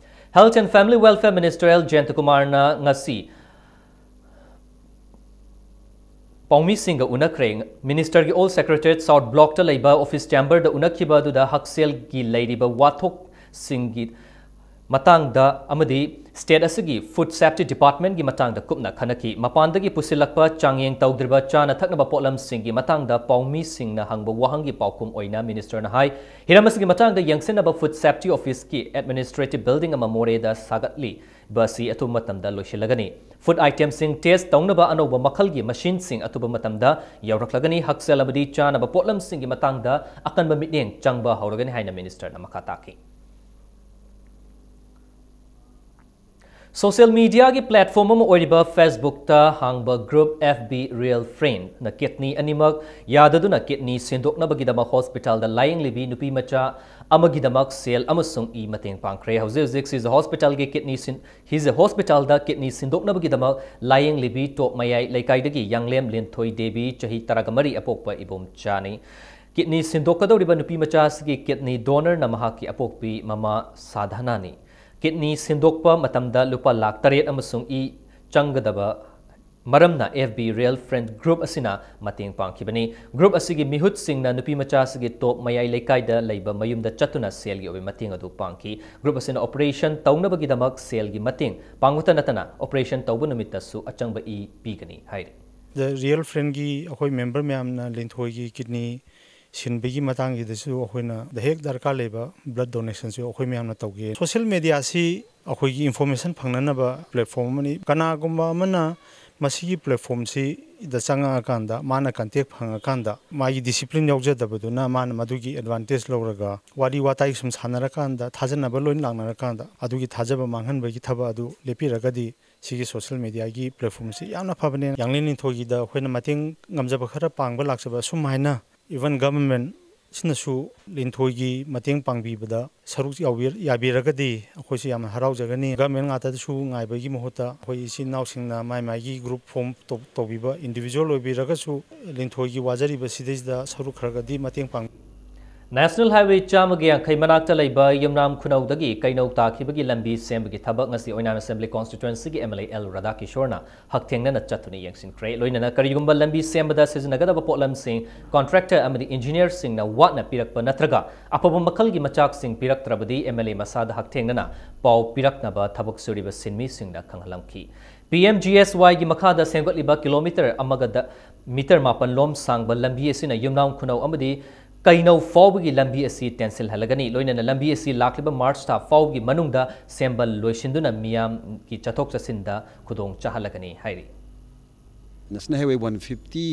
Health and Family Welfare Minister L Jayantakumarꯅ ꯉꯁꯤ ꯄꯥꯎꯃꯤꯁꯤꯡꯒ ꯎꯅꯈ꯭ꯔꯦ꯫ Ministerꯒꯤ Old Secretariat South Blockꯇ ꯂꯩꯕ office chamberꯗ ꯎꯅꯈꯤꯕ ꯑꯗꯨꯗ ꯍꯛꯁꯦꯜꯒꯤ ꯂꯩꯔꯤꯕ ꯋꯥꯊꯣꯛꯁꯤꯡꯒꯤ ꯃꯇꯥꯡꯗ ꯑꯃꯗꯤ state ꯑꯁꯤꯒꯤ Food Safety Departmentꯀꯤ ꯃꯇꯥꯡꯗ ꯀꯨꯞꯅ ꯈꯟꯅꯈꯤ꯫ ꯃꯄꯥꯟꯗꯒꯤ ꯄꯨꯁꯤꯜꯂꯛꯄ ꯆꯥꯡꯌꯦꯡ ꯇꯧꯗ꯭ꯔꯤꯕ ꯆꯥꯅ ꯊꯛꯅꯕ ꯄꯣꯠꯂꯝꯁꯤꯡꯒꯤ ꯃꯇꯥꯡꯗ ꯄꯥꯎꯃꯤꯁꯤꯡꯅ ꯍꯪꯕ ꯋꯥꯍꯪꯒꯤ ꯄꯥꯎꯈꯨꯝ ꯑꯣꯏꯅ ministerꯅ ꯍꯥꯏ, ꯍꯤꯔꯝ ꯑꯁꯤꯒꯤ ꯃꯇꯥꯡꯗ ꯌꯦꯡꯁꯤꯟꯅꯕ Food Safety Officeꯀꯤ administrative building ꯑꯃ ꯃꯣꯔꯦꯗ ꯁꯥꯒꯠꯂꯤꯕ ꯑꯁꯤ ꯑꯊꯨꯕ ꯃꯇꯝꯗ ꯂꯣꯏꯁꯤꯜꯂꯒꯅꯤ꯫ Food itemꯁꯤꯡ test ꯇꯧꯅꯕ ꯑꯅꯧꯕ ꯃꯈꯜꯒꯤ machineꯁꯤꯡ ꯑꯊꯨꯕ ꯃꯇꯝꯗ ꯌꯧꯔꯛꯂꯒꯅꯤ꯫ ꯍꯛꯁꯦꯜ ꯑꯃꯗꯤ ꯆꯥꯅꯕ ꯄꯣꯠꯂꯝꯁꯤꯡꯒꯤ ꯃꯇꯥꯡꯗ ꯑꯀꯟꯕ ꯃꯤꯠꯌꯦꯡ ꯆꯪꯕ ꯍꯧꯔꯒꯅꯤ ꯍꯥꯏꯅ ministerꯅ ꯃꯈꯥ ꯇꯥꯈꯤ꯫ Social mediaꯒꯤ platform ꯑꯃ ꯑꯣꯏꯔꯤꯕ Facebookꯇ ꯍꯥꯡꯕ group F B Real Friendꯅ kidney ꯑꯅꯤꯃꯛ ꯌꯥꯗꯗꯨꯅ kidney ꯁꯤꯟꯗꯣꯛꯅꯕꯒꯤꯗꯃꯛ hospitalꯗ ꯂꯥꯌꯦꯡꯂꯤꯕꯤ ꯅꯨꯄꯤ ꯃꯆꯥ ꯑꯃꯒꯤꯗꯃꯛ ꯁꯦꯜ ꯑꯃꯁꯨꯡ ꯏ ꯃꯇꯦꯡ ꯄꯥꯡꯈ꯭ꯔꯦ꯫ ꯍꯧꯖꯤꯛ ꯍꯧꯖꯤꯛ ꯁꯤꯖ hospitalꯒꯤ kidney ꯁꯤꯟ-, ꯍꯤꯖ hospitalꯗ kidney ꯁꯤꯟꯗꯣꯛꯅꯕꯒꯤꯗꯃꯛ ꯂꯥꯌꯦꯡꯂꯤꯕꯤ ꯇꯣꯞ ꯃꯌꯥꯏ ꯂꯩꯀꯥꯏꯗꯒꯤ ꯌꯥꯡꯂꯦꯝ ꯂꯤꯟꯊꯣꯏ ꯗꯦꯕꯤ, ꯆꯍꯤ ꯇꯔꯥꯃꯔꯤ, ꯑꯄꯣꯛꯄ ꯏꯕꯣꯝꯆꯥꯅꯤ꯫ Kidney ꯁꯤꯟꯗꯣꯛꯀꯗꯧꯔꯤꯕ ꯅꯨꯄꯤ ꯃꯆꯥ ꯑꯁꯤꯒꯤ kidney donorꯅ ꯃꯍꯥꯛꯀꯤ ꯑꯄꯣꯛꯄꯤ ꯃꯃꯥ ꯁꯥꯙꯅꯥꯅꯤ꯫ Kidney ꯁꯤꯟꯗꯣꯛꯄ ꯃꯇꯝꯗ ꯂꯨꯄꯥ ꯂꯥꯈ ꯇꯔꯦꯠ ꯑꯃꯁꯨꯡ ꯏ ꯆꯪꯒꯗꯕ ꯃꯔꯝꯅ F B Real Friend group ꯑꯁꯤꯅ ꯃꯇꯦꯡ ꯄꯥꯡꯈꯤꯕꯅꯤ꯫ Group ꯑꯁꯤꯒꯤ ꯃꯤꯍꯨꯠꯁꯤꯡꯅ ꯅꯨꯄꯤ ꯃꯆꯥ ꯑꯁꯤꯒꯤ ꯇꯣꯞ ꯃꯌꯥꯏ ꯂꯩꯀꯥꯏꯗ ꯂꯩꯕ ꯃꯌꯨꯝꯗ ꯆꯠꯇꯨꯅ ꯁꯦꯜꯒꯤ ꯑꯣꯏꯕ ꯃꯇꯦꯡ ꯑꯗꯨ ꯄꯥꯡꯈꯤ꯫ Group ꯑꯁꯤꯅ operation ꯇꯧꯅꯕꯒꯤꯗꯃꯛ ꯁꯦꯜꯒꯤ ꯃꯇꯦꯡ ꯄꯥꯡꯕꯇ ꯅꯠꯇꯅ operation ꯇꯧꯕ ꯅꯨꯃꯤꯠꯇꯁꯨ ꯑꯆꯪꯕ ꯏ ꯄꯤꯒꯅꯤ ꯍꯥꯏꯔꯤ꯫ The Real Friendꯒꯤ ꯑꯩꯈꯣꯏ member ꯃꯌꯥꯝꯅ ꯂꯤꯟꯊꯣꯏꯒꯤ kidney ꯁꯤꯟꯕꯒꯤ ꯃꯇꯥꯡꯒꯤꯗꯁꯨ ꯑꯩꯈꯣꯏꯅ ꯍꯦꯛ ꯗꯔꯀꯥꯔ ꯂꯩꯕ blood donationꯁꯨ ꯑꯩꯈꯣꯏ ꯃꯌꯥꯝꯅ ꯇꯧꯒꯦ꯫ Social mediaꯁꯤ ꯑꯩꯈꯣꯏꯒꯤ information ꯐꯪꯅꯅꯕ platform ꯑꯃꯅꯤ꯫ ꯀꯅꯥꯒꯨꯝꯕ ꯑꯃꯅ ꯃꯁꯤꯒꯤ platformꯁꯤꯗ ꯆꯪꯉꯛꯑꯀꯥꯟꯗ, ꯃꯥꯅ contact ꯐꯪꯉꯀꯥꯟꯗ, ꯃꯥꯒꯤ discipline ꯌꯥꯎꯖꯗꯕꯗꯨꯅ ꯃꯥꯅ ꯃꯗꯨꯒꯤ advantage ꯂꯧꯔꯒ ꯋꯥꯔꯤ ꯋꯥꯇꯥꯏ ꯁꯨꯝ ꯁꯥꯟꯅꯔꯀꯥꯟꯗ, ꯊꯥꯖꯅꯕ ꯂꯣꯏ ꯂꯥꯛꯅꯔꯀꯥꯟꯗ, ꯑꯗꯨꯒꯤ ꯊꯥꯖꯕ ꯃꯥꯡꯍꯟꯕꯒꯤ ꯊꯕꯛ ꯑꯗꯨ ꯂꯦꯞꯄꯤꯔꯒꯗꯤ, ꯁꯤꯒꯤ social mediaꯒꯤ platformꯁꯤ ꯌꯥꯝꯅ ꯐꯕꯅꯦ꯫ ꯌꯥꯡꯂꯦꯟ ꯂꯤꯟꯊꯣꯏꯒꯤꯗ ꯑꯩꯈꯣꯏꯅ ꯃꯇꯦꯡ ꯉꯝꯖꯕ ꯈꯔ ꯄꯥꯡꯕ ꯂꯥꯛꯆꯕ, ꯑꯁꯨꯝ ꯍꯥꯏꯅ even government ꯁꯤꯅꯁꯨ ꯂꯤꯟꯊꯣꯏꯒꯤ ꯃꯇꯦꯡ ꯄꯥꯡꯕꯤꯕꯗ ꯁꯔꯨꯛ ꯌꯥꯎꯕꯤꯔ-, ꯌꯥꯕꯤꯔꯒꯗꯤ ꯑꯩꯈꯣꯏꯁꯨ ꯌꯥꯝꯅ ꯍꯔꯥꯎꯖꯒꯅꯤ꯫ Government ꯉꯥꯛꯇꯗꯁꯨ ꯉꯥꯏꯕꯒꯤ ꯃꯍꯨꯠꯇ ꯑꯩꯈꯣꯏ ꯏꯆꯤꯟ ꯏꯅꯥꯎꯁꯤꯡꯅ ꯃꯥꯏ ꯃꯥꯏꯒꯤ group form ꯇꯧ-, ꯇꯧꯕꯤꯕ, individual ꯑꯣꯏꯕꯤꯔꯒꯁꯨ ꯂꯤꯟꯊꯣꯏꯒꯤ ꯋꯥꯖꯔꯤꯕꯁꯤꯗꯩꯁꯤꯗ ꯁꯔꯨꯛ ꯈꯔꯒꯗꯤ ꯃꯇꯦꯡ ꯄꯥꯡ- National Highway ꯆꯥꯝꯃꯒ ꯌꯥꯡꯈꯩ ꯃꯅꯥꯛꯇ ꯂꯩꯕ ꯌꯨꯝꯅꯥꯝ ꯈꯨꯅꯧꯗꯒꯤ ꯀꯩꯅꯧ ꯇꯥꯈꯤꯕꯒꯤ ꯂꯝꯕꯤ ꯁꯦꯝꯕꯒꯤ ꯊꯕꯛ ꯉꯁꯤ ꯑꯣꯏꯅꯥꯝ Assembly Constituencyꯒꯤ MLA L ꯔꯥꯙꯥꯀꯤꯁꯣꯔꯅ ꯍꯛꯊꯦꯡꯅꯅ ꯆꯠꯇꯨꯅ ꯌꯦꯡꯁꯤꯟꯈ꯭ꯔꯦ꯫ ꯂꯣꯏꯅꯅ ꯀꯔꯤꯒꯨꯝꯕ ꯂꯝꯕꯤ ꯁꯦꯝꯕꯗ ꯁꯤꯖꯤꯟꯅꯒꯗꯕ ꯄꯣꯠꯂꯝꯁꯤꯡ contractor ꯑꯃꯗꯤ engineerꯁꯤꯡꯅ ꯋꯥꯠꯅ ꯄꯤꯔꯛꯄ ꯅꯠꯇ꯭ꯔꯒ ꯑꯐꯕ ꯃꯈꯜꯒꯤ ꯃꯆꯥꯛꯁꯤꯡ ꯄꯤꯔꯛꯇ꯭ꯔꯕꯗꯤ MLA ꯃꯁꯥꯗ ꯍꯛꯊꯦꯡꯅꯅ ꯄꯥꯎ ꯄꯤꯔꯛꯅꯕ ꯊꯕꯛ ꯁꯨꯔꯤꯕ ꯁꯤꯟꯃꯤꯁꯤꯡꯗ ꯈꯪꯍꯜꯂꯝꯈꯤ꯫ PMGSYꯒꯤ ꯃꯈꯥꯗ ꯁꯦꯝꯒꯠꯂꯤꯕ kilometre ꯑꯃꯒꯗ metre ꯃꯥꯄꯟ ꯂꯣꯝ ꯁꯥꯡꯕ ꯂꯝꯕꯤ ꯑꯁꯤꯅ ꯌꯨꯝꯅꯥꯝ ꯈꯨꯅꯧ ꯑꯃꯗꯤ ꯀꯩꯅꯧ ꯐꯥꯎꯕꯒꯤ ꯂꯝꯕꯤ ꯑꯁꯤ ꯇꯦꯟꯁꯤꯜꯍꯜꯂꯒꯅꯤ꯫ ꯂꯣꯏꯅꯅ ꯂꯝꯕꯤ ꯑꯁꯤ ꯂꯥꯛꯂꯤꯕ March ꯊꯥ ꯐꯥꯎꯕꯒꯤ ꯃꯅꯨꯡꯗ ꯁꯦꯝꯕ ꯂꯣꯏꯁꯤꯟꯗꯨꯅ ꯃꯤꯌꯥꯝꯒꯤ ꯆꯠꯊꯣꯛ ꯆꯠꯁꯤꯟꯗ ꯈꯨꯗꯣꯡ ꯆꯥꯍꯜꯂꯒꯅꯤ ꯍꯥꯏꯔꯤ꯫ National Highway one fifty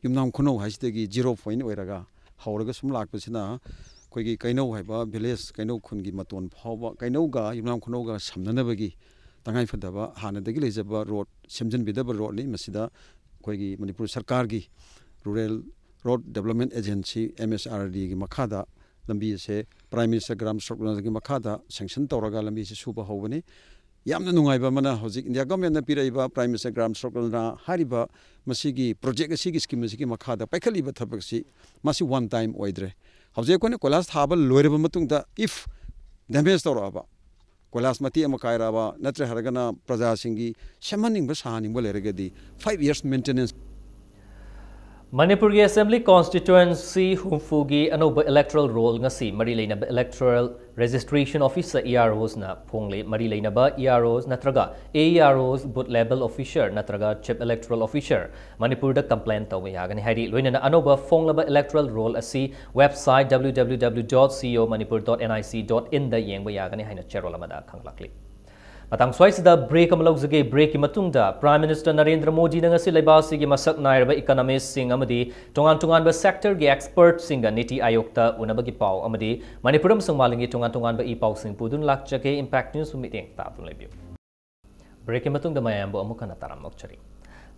ꯌꯨꯝꯅꯥꯝ ꯈꯨꯅꯧ ꯍꯥꯏꯁꯤꯗꯒꯤ zero point ꯑꯣꯏꯔꯒ ꯍꯧꯔꯒ ꯁꯨꯝ ꯂꯥꯛꯄꯁꯤꯅ ꯑꯩꯈꯣꯏꯒꯤ ꯀꯩꯅꯧ ꯍꯥꯏꯕ village, ꯀꯩꯅꯧ ꯈꯨꯟꯒꯤ ꯃꯇꯣꯟ ꯐꯥꯎꯕ, ꯀꯩꯅꯧꯒ ꯌꯨꯝꯅꯥꯝ ꯈꯨꯅꯧꯒ ꯁꯝꯅꯅꯕꯒꯤ ꯇꯉꯥꯏꯐꯗꯕ ꯍꯥꯟꯅꯗꯒꯤ ꯂꯩꯖꯕ road, ꯁꯦꯝꯖꯤꯟꯕꯤꯗꯕ roadꯅꯤ꯫ ꯃꯁꯤꯗ ꯑꯩꯈꯣꯏꯒꯤ ꯃꯅꯤꯄꯨꯔ ꯁꯔꯀꯥꯔꯒꯤ Rural Road Development Agency, MHRDꯒꯤ ꯃꯈꯥꯗ ꯂꯝꯕꯤ ꯑꯁꯦ Prime Minister Gram Sadhak Yojanaꯒꯤ ꯃꯈꯥꯗ sanction ꯇꯧꯔꯒ ꯂꯝꯕꯤ ꯑꯁꯤ ꯁꯨꯕ ꯍꯧꯕꯅꯤ꯫ ꯌꯥꯝꯅ ꯅꯨꯡꯉꯥꯏꯕ ꯑꯃꯅ, ꯍꯧꯖꯤꯛ India Governmentꯅ ꯄꯤꯔꯛꯏꯕ Prime Minister Gram Sadhak Yojana ꯍꯥꯏꯔꯤꯕ ꯃꯁꯤꯒꯤ project ꯑꯁꯤꯒꯤ scheme ꯑꯁꯤꯒꯤ ꯃꯈꯥꯗ ꯄꯥꯏꯈꯠꯂꯤꯕ ꯊꯕꯛꯁꯤ ꯃꯁꯤ one time ꯑꯣꯏꯗ꯭ꯔꯦ꯫ ꯍꯧꯖꯤꯛ ꯑꯩꯈꯣꯏꯅ ꯀꯣꯏꯂꯥꯁ ꯊꯥꯕ ꯂꯣꯏꯔꯕ ꯃꯇꯨꯡꯗ if damage ꯇꯧꯔꯛꯑꯕ, ꯀꯣꯏꯂꯥꯁ ꯃꯇꯦꯛ ꯑꯃ ꯀꯥꯏꯔꯛꯑꯕ, ꯅꯠꯇ꯭ꯔꯦ ꯍꯥꯏꯔꯒꯅ ꯄ꯭ꯔꯖꯥꯁꯤꯡꯒꯤ ꯁꯦꯝꯍꯟꯅꯤꯡꯕ ꯁꯥꯍꯟꯅꯤꯡꯕ ꯂꯩꯔꯒꯗꯤ five years maintenance꯫ ꯃꯅꯤꯄꯨꯔꯒꯤ Assembly Constituency ꯍꯨꯝꯐꯨꯒꯤ ꯑꯅꯧꯕ electoral roll ꯉꯁꯤ ꯃꯔꯤ ꯂꯩꯅꯕ Electoral Registration Officer, EROsꯅ ꯐꯣꯡꯂꯦ꯫ ꯃꯔꯤ ꯂꯩꯅꯕ EROs ꯅꯠꯇ꯭ꯔꯒ AEROs, Booth Level Officer ꯅꯠꯇ꯭ꯔꯒ Chief Electoral Officer ꯃꯅꯤꯄꯨꯔꯗ complain ꯇꯧꯕ ꯌꯥꯒꯅꯤ ꯍꯥꯏꯔꯤ꯫ ꯂꯣꯏꯅꯅ ꯑꯅꯧꯕ ꯐꯣꯡꯂꯕ electoral roll ꯑꯁꯤ website www.comanipur.nic.inꯗ ꯌꯦꯡꯕ ꯌꯥꯒꯅꯤ ꯍꯥꯏꯅ ꯆꯦꯔꯣꯜ ꯑꯃꯗ ꯈꯪꯂꯛꯂꯤ꯫ ꯃꯇꯥꯡ ꯁ꯭ꯋꯥꯏꯁꯤꯗ break ꯑꯃ ꯂꯧꯖꯒꯦ꯫ Breakꯀꯤ ꯃꯇꯨꯡꯗ Prime Minister ꯅꯔꯦꯟꯗ꯭ꯔ ꯃꯣꯗꯤꯅ ꯉꯁꯤ ꯂꯩꯕꯥꯛ ꯑꯁꯤꯒꯤ ꯃꯁꯛ ꯅꯥꯏꯔꯕ economistꯁꯤꯡ ꯑꯃꯗꯤ ꯇꯣꯉꯥꯟ ꯇꯣꯉꯥꯟꯕ sectorꯒꯤ expertꯁꯤꯡꯒ NITI Aayogꯇ ꯎꯅꯕꯒꯤ ꯄꯥꯎ ꯑꯃꯗꯤ ꯃꯅꯤꯄꯨꯔ ꯑꯃꯁꯨꯡ ꯃꯥꯂꯦꯝꯒꯤ ꯇꯣꯉꯥꯟ ꯇꯣꯉꯥꯟꯕ ꯏ ꯄꯥꯎꯁꯤꯡ ꯄꯨꯗꯨꯅ ꯂꯥꯛꯆꯒꯦ꯫ Impact Newsꯄꯨ ꯃꯤꯠꯌꯦꯡ ꯇꯥꯗꯨꯅ ꯂꯩꯕꯤꯌꯨ꯫ Breakꯀꯤ ꯃꯇꯨꯡꯗ ꯃꯌꯥꯝꯕꯨ ꯑꯃꯨꯛ ꯍꯟꯅ ꯇꯔꯥꯝꯅ ꯑꯣꯛꯆꯔꯤ꯫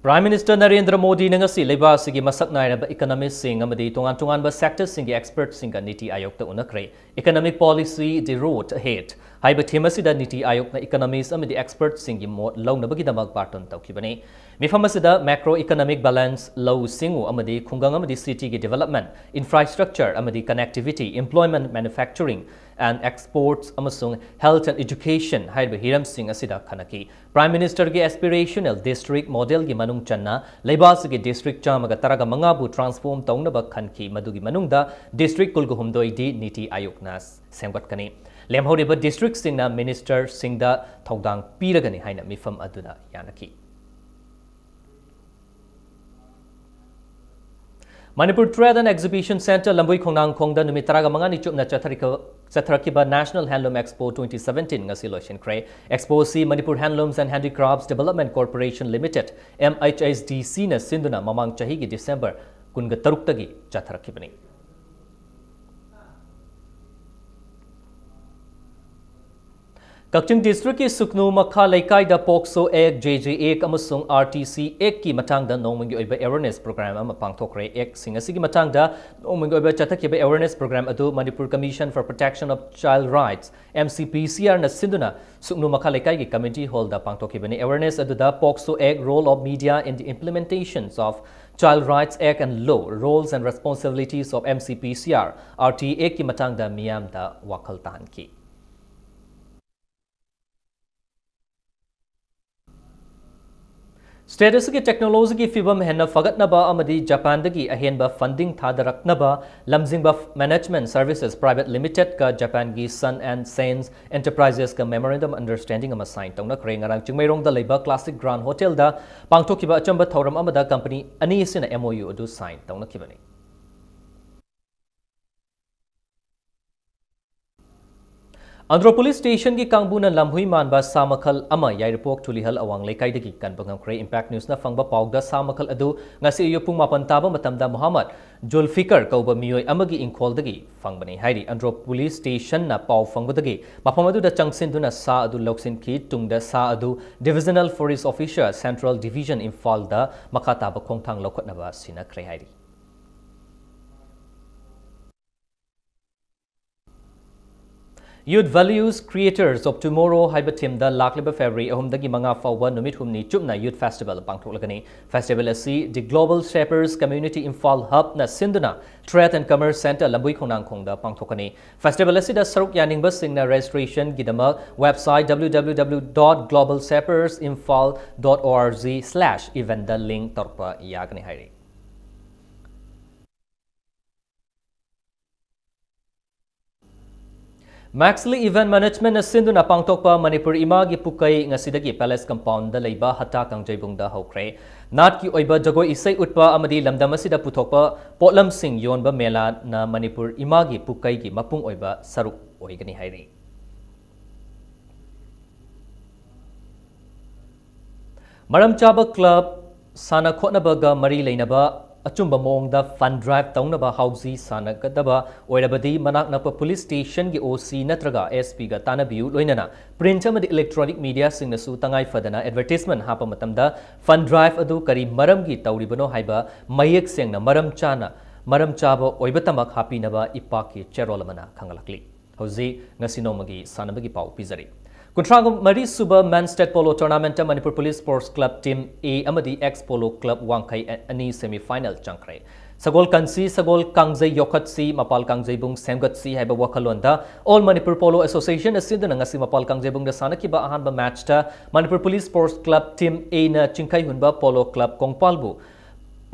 Prime Minister ꯅꯔꯦꯟꯗ꯭ꯔ ꯃꯣꯗꯤꯅ ꯉꯁꯤ ꯂꯩꯕꯥꯛ ꯑꯁꯤꯒꯤ ꯃꯁꯛ ꯅꯥꯏꯔꯕ economistꯁꯤꯡ ꯑꯃꯗꯤ ꯇꯣꯉꯥꯟ ꯇꯣꯉꯥꯟꯕ sectorꯁꯤꯡꯒꯤ expertꯁꯤꯡꯒ ꯅꯤꯇꯤ ꯑꯥꯌꯣꯒꯇ ꯎꯅꯈ꯭ꯔꯦ꯫ Economic Policy: The Road Ahead ꯍꯥꯏꯕ theme ꯑꯁꯤꯗ ꯅꯤꯇꯤ ꯑꯥꯌꯣꯒꯅ economist ꯑꯃꯗꯤ expertꯁꯤꯡꯒꯤ ꯃꯣꯠ ꯂꯧꯅꯕꯒꯤꯗꯃꯛ ꯕꯥꯔꯇꯣꯟ ꯇꯧꯈꯤꯕꯅꯤ꯫ ꯃꯤꯐꯝ ꯑꯁꯤꯗ macro economic balance, ꯂꯧꯎ ꯁꯤꯡꯎ ꯑꯃꯗꯤ ꯈꯨꯡꯒꯪ ꯑꯃꯗꯤ cityꯒꯤ development, infrastructure ꯑꯃꯗꯤ connectivity, employment, manufacturing and exports ꯑꯃꯁꯨꯡ health and education ꯍꯥꯏꯔꯤꯕ ꯍꯤꯔꯝꯁꯤꯡ ꯑꯁꯤꯗ ꯈꯟꯅꯈꯤ꯫ Prime Ministerꯒꯤ aspirational district modelꯒꯤ ꯃꯅꯨꯡ ꯆꯟꯅ ꯂꯩꯕꯥꯛ ꯑꯁꯤꯒꯤ district ꯆꯥꯝꯃꯒ ꯇꯔꯥꯒ ꯃꯉꯥꯕꯨ transform ꯇꯧꯅꯕ ꯈꯟꯈꯤ, ꯃꯗꯨꯒꯤ ꯃꯅꯨꯡꯗ district ꯀꯨꯟꯒ ꯍꯨꯝꯗꯣꯏꯗꯤ ꯅꯤꯇꯤ ꯑꯥꯌꯣꯒꯅ ꯁꯦꯝꯒꯠꯀꯅꯤ꯫ ꯂꯦꯝꯍꯧꯔꯤꯕ districtꯁꯤꯡꯅ ministerꯁꯤꯡꯗ ꯊꯧꯗꯥꯡ ꯄꯤꯔꯒꯅꯤ ꯍꯥꯏꯅ ꯃꯤꯐꯝ ꯑꯗꯨꯅ ꯌꯥꯅꯈꯤ꯫ Manipur Trade and Exhibition Centre, ꯂꯝꯕꯣꯏ ꯈꯣꯡꯅꯥꯡꯈꯣꯡꯗ ꯅꯨꯃꯤꯠ ꯇꯔꯥꯒ ꯃꯉꯥꯅꯤ ꯆꯨꯞꯅ ꯆꯠꯊꯔꯤꯕ, ꯆꯠꯊꯔꯛꯈꯤꯕ National Handloom Expo twenty seventeen ꯉꯁꯤ ꯂꯣꯏꯁꯤꯟꯈ꯭ꯔꯦ꯫ Expo ꯑꯁꯤ Manipur Handlooms and Handicrafts Development Corporation Limited, M H S D Cꯅ ꯁꯤꯟꯗꯨꯅ ꯃꯃꯥꯡ ꯆꯍꯤꯒꯤ December ꯀꯨꯟꯒ ꯇꯔꯨꯛꯇꯒꯤ ꯆꯠꯊꯔꯛꯈꯤꯕꯅꯤ꯫ ꯀꯛꯆꯤꯡ districtꯀꯤ ꯁꯨꯛꯅꯨ ꯃꯈꯥ ꯂꯩꯀꯥꯏꯗ POCSO Act, J J Act ꯑꯃꯁꯨꯡ R T C Actꯀꯤ ꯃꯇꯥꯡꯗ ꯅꯣꯡꯃꯒꯤ ꯑꯣꯏꯕ awareness program ꯑꯃ ꯄꯥꯡꯊꯣꯛꯈ꯭ꯔꯦ꯫ Actꯁꯤꯡ ꯑꯁꯤꯒꯤ ꯃꯇꯥꯡꯗ ꯅꯣꯡꯃꯒꯤ ꯑꯣꯏꯕ ꯆꯠꯊꯈꯤꯕ awareness program ꯑꯗꯨ Manipur Commission for Protection of Child Rights, M C P C R ꯅ ꯁꯤꯟꯗꯨꯅ ꯁꯨꯛꯅꯨ ꯃꯈꯥ ꯂꯩꯀꯥꯏꯒꯤ community hallꯗ ꯄꯥꯡꯊꯣꯛꯈꯤꯕꯅꯤ꯫ Awareness ꯑꯗꯨꯗ POCSO Act, role of media in the implementations of Child Rights Act and law, roles and responsibilities of M C P C R, R T Actꯀꯤ ꯃꯇꯥꯡꯗ ꯃꯤꯌꯥꯝꯗ ꯋꯥꯈꯜ ꯇꯥꯍꯟꯈꯤ꯫ State ꯑꯁꯤꯒꯤ technologyꯒꯤ ꯐꯤꯚꯝ ꯍꯦꯟꯅ ꯐꯒꯠꯅꯕ ꯑꯃꯗꯤ ꯖꯄꯥꯟꯗꯒꯤ ꯑꯍꯦꯟꯕ funding ꯊꯥꯗꯔꯛꯅꯕ ꯂꯝꯖꯤꯡꯕ Management Services Private Limitedꯀ ꯖꯄꯥꯟꯒꯤ Sun and Sons Enterprisesꯀ memorandum understanding ꯑꯃ sign ꯇꯧꯅꯈ꯭ꯔꯦ꯫ ꯉꯔꯥꯡ ꯆꯤꯡꯃꯩꯔꯣꯡꯗ ꯂꯩꯕ Classic Grand Hotelꯗ ꯄꯥꯡꯊꯣꯛꯈꯤꯕ ꯑꯆꯝꯕ ꯊꯧꯔꯝ ꯑꯃꯗ company ꯑꯅꯤ ꯑꯁꯤꯅ M O U ꯑꯗꯨ sign ꯇꯧꯅꯈꯤꯕꯅꯤ꯫ ꯑꯟꯗ꯭ꯔꯣ ꯄꯨꯂꯤꯁ ꯁ꯭ꯇꯦꯁꯟꯒꯤ ꯀꯥꯡꯕꯨꯅ ꯂꯝꯍꯨꯏ ꯃꯥꯟꯕ ꯁꯥ ꯃꯈꯜ ꯑꯃ ꯌꯥꯏꯔꯤꯄꯣꯛ ꯊꯨꯂꯤꯍꯜ ꯑꯋꯥꯡ ꯂꯩꯀꯥꯏꯗꯒꯤ ꯀꯟꯕ ꯉꯝꯈ꯭ꯔꯦ꯫ ꯏꯝꯄꯦꯛ ꯅ꯭ꯌꯨꯁꯅ ꯐꯪꯕ ꯄꯥꯎꯗ ꯁꯥ ꯃꯈꯜ ꯑꯗꯨ ꯉꯁꯤ ꯑꯌꯨꯛ ꯄꯨꯡ ꯃꯥꯄꯟ ꯇꯥꯕ ꯃꯇꯝꯗ ꯃꯨꯍꯝꯃꯗ ꯖꯨꯜꯐꯤꯀꯔ ꯀꯧꯕ ꯃꯤꯑꯣꯏ ꯑꯃꯒꯤ ꯏꯪꯈꯣꯜꯗꯒꯤ ꯐꯪꯕꯅꯤ ꯍꯥꯏꯔꯤ꯫ ꯑꯟꯗ꯭ꯔꯣ ꯄꯨꯂꯤꯁ ꯁ꯭ꯇꯦꯁꯟꯅ ꯄꯥꯎ ꯐꯪꯕꯗꯒꯤ ꯃꯐꯝ ꯑꯗꯨꯗ ꯆꯪꯁꯤꯟꯗꯨꯅ ꯁꯥ ꯑꯗꯨ ꯂꯧꯁꯤꯟꯈꯤ꯫ ꯇꯨꯡꯗ ꯁꯥ ꯑꯗꯨ Divisional Forest Officer, Central Division, ꯏꯝꯐꯥꯜꯗ ꯃꯈꯥ ꯇꯥꯕ ꯈꯣꯡꯊꯥꯡ ꯂꯧꯈꯠꯅꯕ ꯁꯤꯟꯅꯈ꯭ꯔꯦ ꯍꯥꯏꯔꯤ꯫ Youth Values Creators of Tomorrow ꯍꯥꯏꯕ ꯊꯤꯝꯗ ꯂꯥꯛꯂꯤꯕ ꯐꯦꯕ꯭ꯔꯨꯋꯥꯔꯤ ꯑꯍꯨꯝꯗꯒꯤ ꯃꯉꯥ ꯐꯥꯎꯕ ꯅꯨꯃꯤꯠ ꯍꯨꯝꯅꯤ ꯆꯨꯞꯅ ꯌꯨꯊ ꯐꯦꯁꯇꯤꯚꯦꯜ ꯄꯥꯡꯊꯣꯛꯂꯒꯅꯤ꯫ ꯐꯦꯁꯇꯤꯚꯦꯜ ꯑꯁꯤ The Global Shapers Community Imphal Hubꯅ ꯁꯤꯟꯗꯨꯅ Trade and Commerce Centre ꯂꯝꯕꯣꯏ ꯈꯣꯡꯅꯥꯡꯈꯣꯡꯗ ꯄꯥꯡꯊꯣꯛꯀꯅꯤ꯫ ꯐꯦꯁꯇꯤꯚꯦꯜ ꯑꯁꯤꯗ ꯁꯔꯨꯛ ꯌꯥꯅꯤꯡꯕꯁꯤꯡꯅ ꯔꯦꯖꯤꯁꯇ꯭ꯔꯦꯁꯟꯒꯤꯗꯃꯛ website W W W dot global shapers imphal dot org slash eventꯗ ꯂꯤꯡ ꯇꯧꯔꯛꯄ ꯌꯥꯒꯅꯤ ꯍꯥꯏꯔꯤ꯫ ꯃꯦꯛꯁꯂꯤ ꯏꯚꯦꯟꯠ ꯃꯦꯅꯦꯖꯃꯦꯟꯠꯅ ꯁꯤꯟꯗꯨꯅ ꯄꯥꯡꯊꯣꯛꯄ ꯃꯅꯤꯄꯨꯔ ꯏꯃꯥꯒꯤ ꯄꯨꯀꯩ ꯉꯁꯤꯗꯒꯤ ꯄꯦꯂꯦꯁ ꯀꯝꯄꯥꯎꯟꯗ ꯂꯩꯕ ꯍꯠꯇꯥ ꯀꯥꯡꯖꯩꯕꯨꯡꯗ ꯍꯧꯈ꯭ꯔꯦ꯫ ꯅꯥꯠꯀꯤ ꯑꯣꯏꯕ ꯖꯒꯣꯏ ꯏꯁꯩ ꯎꯠꯄ ꯑꯃꯗꯤ ꯂꯝꯗꯝ ꯑꯁꯤꯗ ꯄꯨꯊꯣꯛꯄ ꯄꯣꯠꯂꯝꯁꯤꯡ ꯌꯣꯟꯕ ꯃꯦꯂꯥꯅ ꯃꯅꯤꯄꯨꯔ ꯏꯃꯥꯒꯤ ꯄꯨꯀꯩꯒꯤ ꯃꯄꯨꯡ ꯑꯣꯏꯕ ꯁꯔꯨꯛ ꯑꯣꯏꯒꯅꯤ ꯍꯥꯏꯔꯤ꯫ ꯃꯔꯝ ꯆꯥꯕ ꯀ꯭ꯂꯕ, ꯁꯥꯟꯅ ꯈꯣꯠꯅꯕꯒ ꯃꯔꯤ ꯂꯩꯅꯕ ꯑꯆꯨꯝꯕ ꯃꯑꯣꯡꯗ ꯐꯟ ꯗ꯭ꯔꯥꯏꯚ ꯇꯧꯅꯕ ꯍꯧꯖꯤ ꯁꯥꯟꯅꯒꯗꯕ ꯑꯣꯏꯔꯕꯗꯤ ꯃꯅꯥꯛ ꯅꯛꯄ ꯄꯨꯂꯤꯁ ꯁ꯭ꯇꯦꯁꯟꯒꯤ ꯑꯣ ꯁꯤ ꯅꯠꯇ꯭ꯔꯒ ꯑꯦꯁ ꯄꯤꯒ ꯇꯥꯟꯅꯕꯤꯌꯨ꯫ ꯂꯣꯏꯅꯅ ꯄ꯭ꯔꯤꯟꯠ ꯑꯃꯗꯤ ꯏꯂꯦꯛꯇ꯭ꯔꯣꯅꯤꯛ ꯃꯤꯗꯤꯌꯥꯁꯤꯡꯅꯁꯨ ꯇꯉꯥꯏ ꯐꯗꯅ ꯑꯦꯗꯚꯔꯇꯤꯁꯃꯦꯟꯠ ꯍꯥꯞꯄ ꯃꯇꯝꯗ ꯐꯟ ꯗ꯭ꯔꯥꯏꯚ ꯑꯗꯨ ꯀꯔꯤ ꯃꯔꯝꯒꯤ ꯇꯧꯔꯤꯕꯅꯣ ꯍꯥꯏꯕ ꯃꯌꯦꯛ ꯁꯦꯡꯅ ꯃꯔꯝ ꯆꯥꯅ, ꯃꯔꯝ ꯆꯥꯕ ꯑꯣꯏꯕꯇꯃꯛ ꯍꯥꯞꯄꯤꯅꯕ ꯏꯄꯥꯛꯀꯤ ꯆꯦꯔꯣꯜ ꯑꯃꯅ ꯈꯪꯍꯜꯂꯛꯂꯤ꯫ ꯍꯧꯖꯤꯛ ꯉꯁꯤ ꯅꯣꯡꯃꯒꯤ ꯁꯥꯟꯅꯕꯒꯤ ꯄꯥꯎ ꯄꯤꯖꯔꯤ꯫ ꯀꯨꯟꯊ꯭ꯔꯥ ꯃꯔꯤ ꯁꯨꯕ ꯃꯦꯟ ꯁ꯭ꯇꯦꯠ ꯄꯣꯂꯣ ꯇꯣꯔꯅꯥꯃꯦꯟꯠꯇ Manipur police sports club team A ꯑꯃꯗꯤ ꯑꯦꯛꯁ ꯄꯣꯂꯣ ꯀ꯭ꯂꯕ ꯋꯥꯡꯈꯩ ꯑ-, ꯑꯅꯤ ꯁꯦꯃꯤ ꯐꯥꯏꯅꯦꯜ ꯆꯪꯈ꯭ꯔꯦ꯫ ꯁꯒꯣꯜ ꯀꯟꯁꯤ, ꯁꯒꯣꯜ ꯀꯥꯡꯖꯩ ꯌꯣꯛꯈꯠꯁꯤ, ꯃꯄꯥꯜ ꯀꯥꯡꯖꯩꯕꯨꯡ ꯁꯦꯝꯒꯠꯁꯤ ꯍꯥꯏꯕ ꯋꯥꯈꯜꯂꯣꯟꯗ ꯑꯣꯜ ꯃꯅꯤꯄꯨꯔ ꯄꯣꯂꯣ ꯑꯦꯁꯣꯁꯤꯌꯦꯁꯟ ꯑꯁꯤꯟꯗꯨꯅ ꯉꯁꯤ ꯃꯄꯥꯜ ꯀꯥꯡꯖꯩꯕꯨꯡꯗ ꯁꯥꯟꯅꯈꯤꯕ ꯑꯍꯥꯟꯕ ꯃꯦꯆꯇ Manipur police sports club team ꯑꯦꯅ ꯆꯤꯡꯈꯩꯍꯨꯟꯕ ꯄꯣꯂꯣ ꯀ꯭ꯂꯕ ꯀꯣꯡꯄꯥꯜꯕꯨ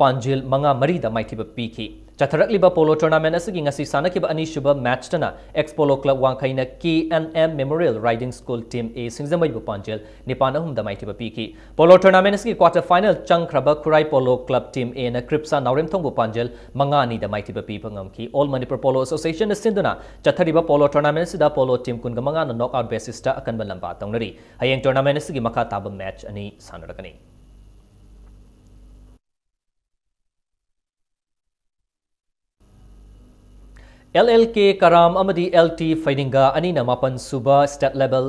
ꯄꯥꯟꯖꯤꯜ ꯃꯉꯥ ꯃꯔꯤꯗ ꯃꯥꯏꯊꯤꯕ ꯄꯤꯈꯤ꯫ ꯆꯠꯊꯔꯛꯂꯤꯕ polo tournament ꯑꯁꯤꯒꯤ ꯉꯁꯤ ꯁꯥꯟꯅꯈꯤꯕ ꯑꯅꯤꯁꯨꯕ match ꯇꯅ Ex Polo Club ꯋꯥꯡꯈꯩꯅ K N M Memorial Riding School Team A ꯁꯤꯡꯖꯃꯩꯕꯨ ꯄꯥꯟꯖꯦꯜ ꯅꯤꯄꯥꯟ ꯑꯍꯨꯝꯗ ꯃꯥꯏꯊꯤꯕ ꯄꯤꯈꯤ꯫ Polo tournament ꯑꯁꯤꯒꯤ quarter final ꯆꯪꯈ꯭ꯔꯕ Khurai Polo Club Team A ꯅ ꯀ꯭ꯔꯤꯞꯁꯥ ꯅꯥꯎꯔꯦꯝꯊꯣꯡꯕꯨ ꯄꯥꯟꯖꯦꯜ ꯃꯉꯥ ꯑꯅꯤꯗ ꯃꯥꯏꯊꯤꯕ ꯄꯤꯕ ꯉꯝꯈꯤ꯫ All Manipur Polo Association ꯅ ꯁꯤꯟꯗꯨꯅ ꯆꯠꯊꯔꯤꯕ polo tournament ꯑꯁꯤꯗ polo team ꯀꯨꯟꯃꯉꯥꯅ knockout basis ꯇ ꯑꯀꯟꯕ ꯂꯝꯕꯥ ꯇꯧꯅꯔꯤ꯫ ꯍꯌꯦꯡ tournament ꯑꯁꯤꯒꯤ ꯃꯈꯥ ꯇꯥꯕ match ꯑꯅꯤ ꯁꯥꯟꯅꯔꯒꯅꯤ꯫ L L K ꯀꯔꯥꯝ ꯑꯃꯗꯤ L T ꯐꯩꯗꯤꯡꯒꯥ ꯑꯅꯤꯅ ꯃꯥꯄꯟ ꯁꯨꯕ state level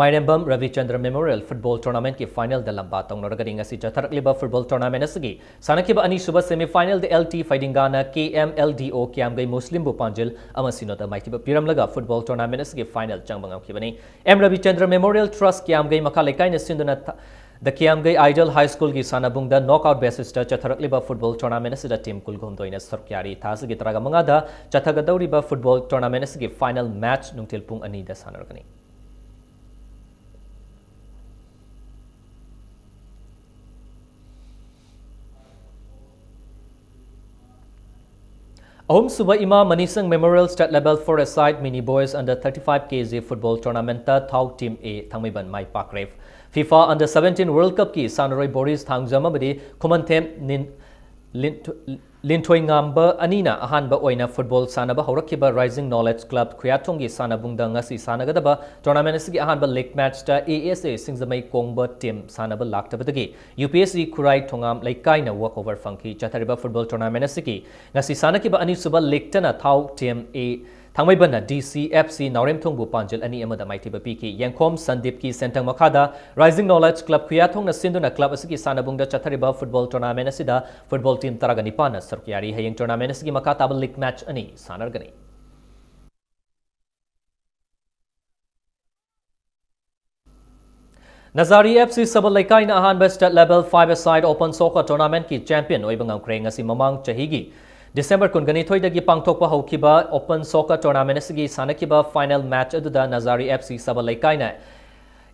ꯃꯥꯏꯔꯦꯝꯕꯝ ꯔꯕꯤꯆꯟꯗ꯭ꯔ Memorial Football Tournament ꯀꯤ final ꯗ ꯂꯝꯕꯥ ꯇꯧꯅꯔꯒꯅꯤ꯫ ꯉꯁꯤ ꯆꯠꯊꯔꯛꯂꯤꯕ football tournament ꯑꯁꯤꯒꯤ ꯁꯥꯟꯅꯈꯤꯕ ꯑꯅꯤꯁꯨꯕ semi final ꯗ L T ꯐꯩꯗꯤꯡꯒꯥꯅ K M L D O ꯀꯤꯌꯥꯝꯒꯩ ꯃꯨꯁꯂꯤꯝꯕꯨ ꯄꯥꯟꯖꯤꯜ ꯑꯃ ꯁꯤꯅꯣꯗ ꯃꯥꯏꯊꯤꯕ ꯄꯤꯔꯝꯂꯒ football tournament ꯑꯁꯤꯒꯤ final ꯆꯪꯕ ꯉꯝꯈꯤꯕꯅꯤ꯫ M ꯔꯕꯤꯆꯟꯗ꯭ꯔ Memorial Trust ꯀꯤꯌꯥꯝꯒꯩ ꯃꯈꯥ ꯂꯩꯀꯥꯏꯅ ꯁꯤꯟꯗꯨꯅ ꯊ-, The ꯀꯤꯌꯥꯝꯒꯩ Ideal High School ꯒꯤ ꯁꯥꯟꯅꯕꯨꯡꯗ knockout basis ꯇ ꯆꯠꯊꯔꯛꯂꯤꯕ football tournament ꯑꯁꯤꯗ team ꯀꯨꯟꯍꯨꯝꯗꯣꯏꯅ ꯁꯔꯨꯛ ꯌꯥꯔꯤ꯫ ꯊꯥ ꯑꯁꯤꯒꯤ ꯇꯔꯥꯃꯉꯥꯗ ꯆꯠꯊꯒꯗꯧꯔꯤꯕ football tournament ꯑꯁꯤꯒꯤ final match ꯅꯨꯡꯊꯤꯜ ꯄꯨꯡ ꯑꯅꯤꯗ ꯁꯥꯟꯅꯔꯒꯅꯤ꯫ ꯑꯍꯨꯝꯁꯨꯕ ꯏꯃꯥ ꯃꯅꯤꯁꯪ Memorial State Level Four-a-side Mini Boys Under thirty-five K G Football Tournament ꯇ ꯊꯥꯎ Team A Thangmeiband my ꯄꯥꯛꯈ꯭ꯔꯦ꯫ FIFA Under seventeen World Cup ꯀꯤ ꯁꯥꯟꯅꯔꯣꯏ ꯕꯣꯔꯤꯁ ꯊꯥꯡꯖꯝ ꯑꯃꯗꯤ ꯈꯨꯃꯟꯊꯦꯝ ꯅꯤꯟ-, ꯂꯤꯟꯊꯣ-, ꯂꯤꯟꯊꯣꯏꯉꯥꯝꯕ ꯑꯅꯤꯅ ꯑꯍꯥꯟꯕ ꯑꯣꯏꯅ football ꯁꯥꯟꯅꯕ ꯍꯧꯔꯛꯈꯤꯕ Rising Knowledge Club ꯈꯨꯌꯥꯊꯣꯡꯒꯤ ꯁꯥꯟꯅꯕꯨꯡꯗ ꯉꯁꯤ ꯁꯥꯟꯅꯒꯗꯕ tournament ꯑꯁꯤꯒꯤ ꯑꯍꯥꯟꯕ league match ꯇ A S A Singjamei ꯀꯣꯡꯕ team ꯁꯥꯟꯅꯕ ꯂꯥꯛꯇꯕꯗꯒꯤ U P S C ꯈꯨꯔꯥꯏ ꯊꯣꯉꯥꯝ ꯂꯩꯀꯥꯏꯅ walkover ꯐꯪꯈꯤ꯫ ꯆꯠꯊꯔꯤꯕ football tournament ꯑꯁꯤꯒꯤ ꯉꯁꯤ ꯁꯥꯟꯅꯈꯤꯕ ꯑꯅꯤꯁꯨꯕ league ꯇꯅ ꯊꯥꯎ Team A ꯊꯥꯡꯃꯩꯕꯟꯅ D C F C ꯅꯥꯎꯔꯦꯝꯊꯣꯡꯕꯨ ꯄꯥꯟꯖꯤꯜ ꯑꯅꯤ ꯑꯃꯗ ꯃꯥꯏꯊꯤꯕ ꯄꯤꯈꯤ꯫ ꯌꯦꯡꯈꯣꯝ ꯁꯟꯗꯤꯞꯀꯤ ꯁꯦꯟꯊꯪ ꯃꯈꯥꯗ Rising Knowledge Club ꯈꯨꯌꯥꯊꯣꯡꯅ ꯁꯤꯟꯗꯨꯅ club ꯑꯁꯤꯒꯤ ꯁꯥꯟꯅꯕꯨꯡꯗ ꯆꯠꯊꯔꯤꯕ football tournament ꯑꯁꯤꯗ football team ꯇꯔꯥꯒ ꯅꯤꯄꯥꯟꯅ ꯁꯔꯨꯛ ꯌꯥꯔꯤ꯫ ꯍꯌꯦꯡ tournament ꯑꯁꯤꯒꯤ ꯃꯈꯥ ꯇꯥꯕ league match ꯑꯅꯤ ꯁꯥꯟꯅꯔꯒꯅꯤ꯫ ꯅꯖꯥꯔꯤ F C ꯁꯕꯜ ꯂꯩꯀꯥꯏꯅ ꯑꯍꯥꯟꯕ State Level Five-a-side Open Soccer Tournament ꯀꯤ champion ꯑꯣꯏꯕ ꯉꯝꯈ꯭ꯔꯦ꯫ ꯉꯁꯤ ꯃꯃꯥꯡ ꯆꯍꯤꯒꯤ December ꯀꯨꯟꯒꯅꯤꯊꯣꯏꯗꯒꯤ ꯄꯥꯡꯊꯣꯛꯄ ꯍꯧꯈꯤꯕ Open Soccer Tournament ꯑꯁꯤꯒꯤ ꯁꯥꯟꯅꯈꯤꯕ final match ꯑꯗꯨꯗ ꯅꯖꯥꯔꯤ F C ꯁꯕꯜ ꯂꯩꯀꯥꯏꯅ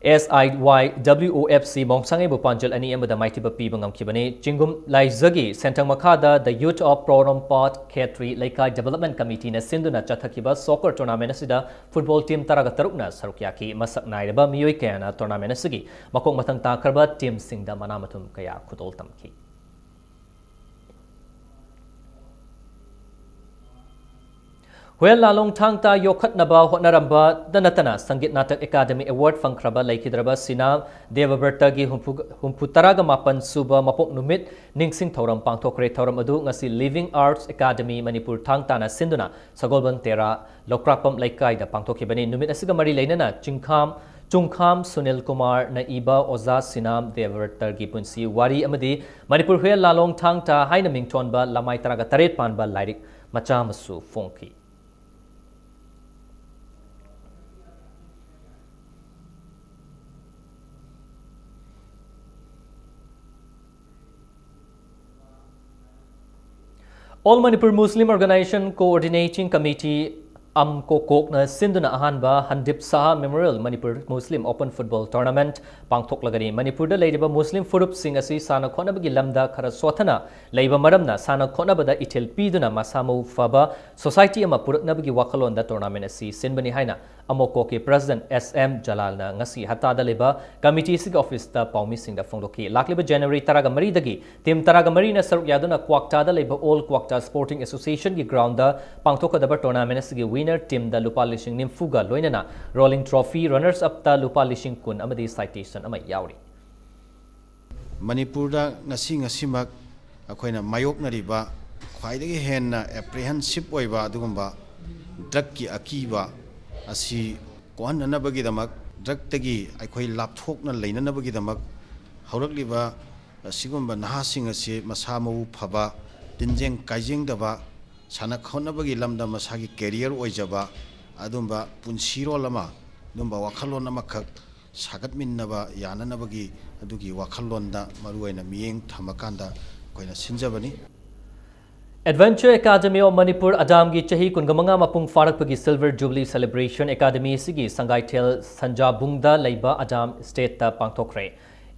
S I Y W O F C ꯃꯣꯡꯁꯥꯡꯉꯩꯕꯨ ꯄꯥꯟꯖꯜ ꯑꯅꯤ ꯑꯃꯗ ꯃꯥꯏꯊꯤꯕ ꯄꯤꯕ ꯉꯝꯈꯤꯕꯅꯤ꯫ ꯆꯤꯡꯒꯨꯝ ꯂꯥꯏꯖꯒꯤ ꯁꯦꯟꯊꯪ ꯃꯈꯥꯗ The Youth of Proronpot Khetri ꯂꯩꯀꯥꯏ Development Committeeꯅ ꯁꯤꯟꯗꯨꯅ ꯆꯠꯊꯈꯤꯕ soccer tournament ꯑꯁꯤꯗ football team ꯇꯔꯥꯒ ꯇꯔꯨꯛꯅ ꯁꯔꯨꯛ ꯌꯥꯈꯤ꯫ ꯃꯁꯛ ꯅꯥꯏꯔꯕ ꯃꯤꯑꯣꯏ ꯀꯌꯥꯅ tournament ꯑꯁꯤꯒꯤ ꯃꯈꯣꯡ ꯃꯊꯪ ꯇꯥꯈ꯭ꯔꯕ teamꯁꯤꯡꯗ ꯃꯅꯥ ꯃꯊꯨꯝ ꯀꯌꯥ ꯈꯨꯗꯣꯜ ꯇꯝꯈꯤ꯫ ꯍꯨꯌꯦꯟ ꯂꯥꯂꯣꯡ ꯊꯥꯡ ꯇꯥ ꯌꯣꯛꯈꯠꯅꯕ ꯍꯣꯠꯅꯔꯝꯕꯗ ꯅꯠꯇꯅ ꯁꯪꯒꯤꯠ ꯅꯥꯇꯛ ꯑꯦꯀꯥꯗꯃꯤ award ꯐꯪꯈ꯭ꯔꯕ ꯂꯩꯈꯤꯗ꯭ꯔꯕ ꯁꯤꯅꯥ ꯗꯦꯕꯕ꯭ꯔꯇꯒꯤ ꯍꯨꯝꯐꯨ, ꯍꯨꯝꯐꯨ ꯇꯔꯥꯒ ꯃꯥꯄꯟ ꯁꯨꯕ ꯃꯄꯣꯛ ꯅꯨꯃꯤꯠ ꯅꯤꯡꯁꯤꯡ ꯊꯧꯔꯝ ꯄꯥꯡꯊꯣꯛꯈ꯭ꯔꯦ꯫ ꯊꯧꯔꯝ ꯑꯗꯨ ꯉꯁꯤ Living Arts Academy ꯃꯅꯤꯄꯨꯔ ꯊꯥꯡ ꯇꯥꯅ ꯁꯤꯟꯗꯨꯅ ꯁꯒꯣꯜꯕꯟ ꯇꯦꯔꯥ ꯂꯧꯀ꯭ꯔꯥꯛꯄꯝ ꯂꯩꯀꯥꯏꯗ ꯄꯥꯡꯊꯣꯛꯈꯤꯕꯅꯤ꯫ ꯅꯨꯃꯤꯠ ꯑꯁꯤꯒ ꯃꯔꯤ ꯂꯩꯅꯅ ꯆꯤꯡꯈꯥꯝ, ꯆꯨꯡꯈꯥꯝ ꯁꯨꯅꯤꯜ ꯀꯨꯃꯥꯔꯅ ꯏꯕ ꯑꯣꯖꯥ ꯁꯤꯅꯥꯝ ꯗꯦꯕꯕ꯭ꯔꯇꯒꯤ ꯄꯨꯟꯁꯤ ꯋꯥꯔꯤ ꯑꯃꯗꯤ ꯃꯅꯤꯄꯨꯔ ꯍꯨꯌꯦꯟ ꯂꯥꯂꯣꯡ ꯊꯥꯡ ꯇꯥ ꯍꯥꯏꯅ ꯃꯤꯡꯊꯣꯟꯕ ꯂꯃꯥꯏ ꯇꯔꯥꯒ ꯇꯔꯦꯠ ꯄꯥꯟꯕ ꯂꯥꯏꯔꯤꯛ ꯃꯆꯥ ꯑꯃꯁꯨ ꯐꯣꯡꯈꯤ꯫ All Manipur Muslim Organization Coordinating Committee, ꯑꯝꯀꯣꯀꯣꯛꯅ ꯁꯤꯟꯗꯨꯅ ꯑꯍꯥꯟꯕ ꯍꯟꯗꯤꯞ ꯁꯍꯥ Memorial Manipur Muslim Open Football Tournament ꯄꯥꯡꯊꯣꯛꯂꯒꯅꯤ꯫ ꯃꯅꯤꯄꯨꯔꯗ ꯂꯩꯔꯤꯕ ꯃꯨꯁꯂꯤꯝ ꯐꯨꯔꯨꯞꯁꯤꯡ ꯑꯁꯤ ꯁꯥꯟꯅ ꯈꯣꯠꯅꯕꯒꯤ ꯂꯝꯗ ꯈꯔ ꯁꯣꯠꯊꯅ ꯂꯩꯕ ꯃꯔꯝꯅ ꯁꯥꯟꯅ ꯈꯣꯠꯅꯕꯗ ꯏꯊꯤꯜ ꯄꯤꯗꯨꯅ ꯃꯁꯥ ꯃꯎ ꯐꯕ society ꯑꯃ ꯄꯨꯔꯛꯅꯕꯒꯤ ꯋꯥꯈꯜꯂꯣꯟꯗ tournament ꯑꯁꯤ ꯁꯤꯟꯕꯅꯤ ꯍꯥꯏꯅ ꯑꯃꯣꯀꯣꯛꯀꯤ President S M ꯖꯂꯥꯜꯅ ꯉꯁꯤ ꯍꯞꯇꯥꯗ ꯂꯩꯕ committee ꯑꯁꯤꯒꯤ officeꯇ ꯄꯥꯎꯃꯤꯁꯤꯡꯗ ꯐꯣꯡꯗꯣꯛꯈꯤ꯫ ꯂꯥꯛꯂꯤꯕ January ꯇꯔꯥꯒ ꯃꯔꯤꯗꯒꯤ team ꯇꯔꯥꯒ ꯃꯔꯤꯅ ꯁꯔꯨꯛ ꯌꯥꯗꯨꯅ ꯀ꯭ꯋꯥꯛꯇꯥꯗ ꯂꯩꯕ All Kwakta Sporting Associationꯒꯤ groundꯗ ꯄꯥꯡꯊꯣꯛꯀꯗꯕ tournament ꯑꯁꯤꯒꯤ winner teamꯗ ꯂꯨꯄꯥ ꯂꯤꯁꯤꯡ ꯅꯤꯐꯨꯒ ꯂꯣꯏꯅꯅ rolling trophy, runners upꯇ ꯂꯨꯄꯥ ꯂꯤꯁꯤꯡ ꯀꯨꯟ ꯑꯃꯗꯤ citation ꯑꯃ ꯌꯥꯎꯔꯤ꯫ ꯃꯅꯤꯄꯨꯔꯗ ꯉꯁꯤ ꯉꯁꯤꯃꯛ ꯑꯩꯈꯣꯏꯅ ꯃꯥꯌꯣꯛꯅꯔꯤꯕ ꯈ꯭ꯋꯥꯏꯗꯒꯤ ꯍꯦꯟꯅ apprehensive ꯑꯣꯏꯕ ꯑꯗꯨꯒꯨꯝꯕ drugꯀꯤ ꯑꯀꯤꯕ ꯑꯁꯤ ꯀꯣꯛꯍꯟꯅꯅꯕꯒꯤꯗꯃꯛ, drugꯇꯒꯤ ꯑꯩꯈꯣꯏ ꯂꯥꯞꯊꯣꯛꯅ ꯂꯩꯅꯅꯕꯒꯤꯗꯃꯛ ꯍꯧꯔꯛꯂꯤꯕ ꯑꯁꯤꯒꯨꯝꯕ ꯅꯍꯥꯁꯤꯡ ꯑꯁꯤ ꯃꯁꯥ ꯃꯎ ꯐꯕ, ꯇꯤꯟꯖꯦꯡ ꯀꯥꯏꯖꯦꯡꯗꯕ, ꯁꯥꯟꯅ ꯈꯣꯠꯅꯕꯒꯤ ꯂꯝꯗ ꯃꯁꯥꯒꯤ career ꯑꯣꯏꯖꯕ ꯑꯗꯨꯝꯕ ꯄꯨꯟꯁꯤꯔꯣꯜ ꯑꯃ, ꯑꯗꯨꯝꯕ ꯋꯥꯈꯜꯂꯣꯟ ꯑꯃꯈꯛ ꯁꯥꯒꯠꯃꯤꯟꯅꯕ ꯌꯥꯅꯅꯕꯒꯤ ꯑꯗꯨꯒꯤ ꯋꯥꯈꯜꯂꯣꯟꯗ ꯃꯔꯨꯑꯣꯏꯅ ꯃꯤꯠꯌꯦꯡ ꯊꯝꯃꯀꯥꯟꯗ ꯑꯩꯈꯣꯏꯅ ꯁꯤꯟꯖꯕꯅꯤ꯫ Adventure Academy of Manipur, ꯑꯗꯥꯝꯒꯤ ꯆꯍꯤ ꯀꯨꯟꯃꯉꯥ ꯃꯄꯨꯡ ꯐꯥꯔꯛꯄꯒꯤ Silver Jubilee Celebration Academy ꯑꯁꯤꯒꯤ ꯁꯪꯒꯥꯏꯊꯦꯜ ꯁꯟꯖꯥꯕꯨꯡꯗ ꯂꯩꯕ ꯑꯗꯥꯝ ꯁ꯭ꯇꯦꯠꯇ ꯄꯥꯡꯊꯣꯛꯈ꯭ꯔꯦ꯫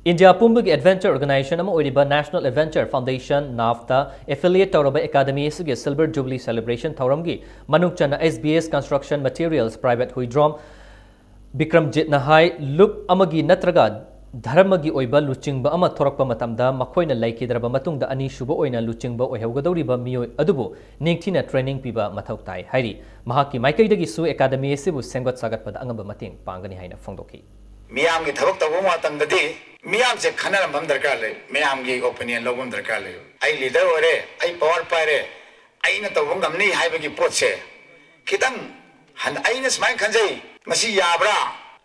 ꯏꯟꯗꯤꯌꯥ ꯄꯨꯝꯕꯒꯤ adventure organization ꯑꯃ ꯑꯣꯏꯔꯤꯕ National Adventure Foundation, ꯅꯥꯐꯇ affiliate ꯇꯧꯔꯕ Academy ꯑꯁꯤꯒꯤ Silver Jubilee Celebration ꯊꯧꯔꯝꯒꯤ ꯃꯅꯨꯡ ꯆꯟꯅ S B S Construction Materials Private Huidrom ꯕꯤꯀ꯭ꯔꯝꯖꯤꯠꯅ ꯍꯥꯏ, ꯂꯨꯞ ꯑꯃꯒꯤ ꯅꯠꯇ꯭ꯔꯒ ꯙꯔꯃꯒꯤ ꯑꯣꯏꯕ ꯂꯨꯆꯤꯡꯕ ꯑꯃ ꯊꯣꯔꯛꯄ ꯃꯇꯝꯗ ꯃꯈꯣꯏꯅ ꯂꯩꯈꯤꯗ꯭ꯔꯕ ꯃꯇꯨꯡꯗ ꯑꯅꯤꯁꯨꯕ ꯑꯣꯏꯅ ꯂꯨꯆꯤꯡꯕ ꯑꯣꯏꯍꯧꯒꯗꯧꯔꯤꯕ ꯃꯤꯑꯣꯏ ꯑꯗꯨꯕꯨ ꯅꯤꯡꯊꯤꯅ training ꯄꯤꯕ ꯃꯊꯧ ꯇꯥꯏ ꯍꯥꯏꯔꯤ꯫ ꯃꯍꯥꯛꯀꯤ ꯃꯥꯏꯀꯩꯗꯒꯤꯁꯨ Academy ꯑꯁꯤꯕꯨ ꯁꯦꯝꯒꯠ ꯁꯥꯒꯠꯄꯗ ꯑꯉꯝꯕ ꯃꯇꯦꯡ ꯄꯥꯡꯒꯅꯤ ꯍꯥꯏꯅ ꯐꯣꯡꯗꯣꯛꯈꯤ꯫ ꯃꯤꯌꯥꯝꯒꯤ ꯊꯕꯛ ꯇꯧꯕ ꯃꯇꯝꯗꯗꯤ ꯃꯤꯌꯥꯝꯁꯦ ꯈꯟꯅꯔꯝꯕ ꯑꯃ ꯗꯔꯀꯥꯔ ꯂꯩ, ꯃꯌꯥꯝꯒꯤ opinion ꯂꯧꯕ ꯑꯃ ꯗꯔꯀꯥꯔ ꯂꯩ꯫ ꯑꯩ leader ꯑꯣꯏꯔꯦ, ꯑꯩ power ꯄꯥꯏꯔꯦ, ꯑꯩꯅ ꯇꯧꯕ ꯉꯝꯅꯤ ꯍꯥꯏꯕꯒꯤ ꯄꯣꯠꯁꯦ ꯈꯤꯇꯪ ꯍꯟ-, ꯑꯩꯅ ꯁꯨꯃꯥꯏꯅ ꯈꯟꯖꯩ, ꯃꯁꯤ ꯌꯥꯕ꯭ꯔꯥ,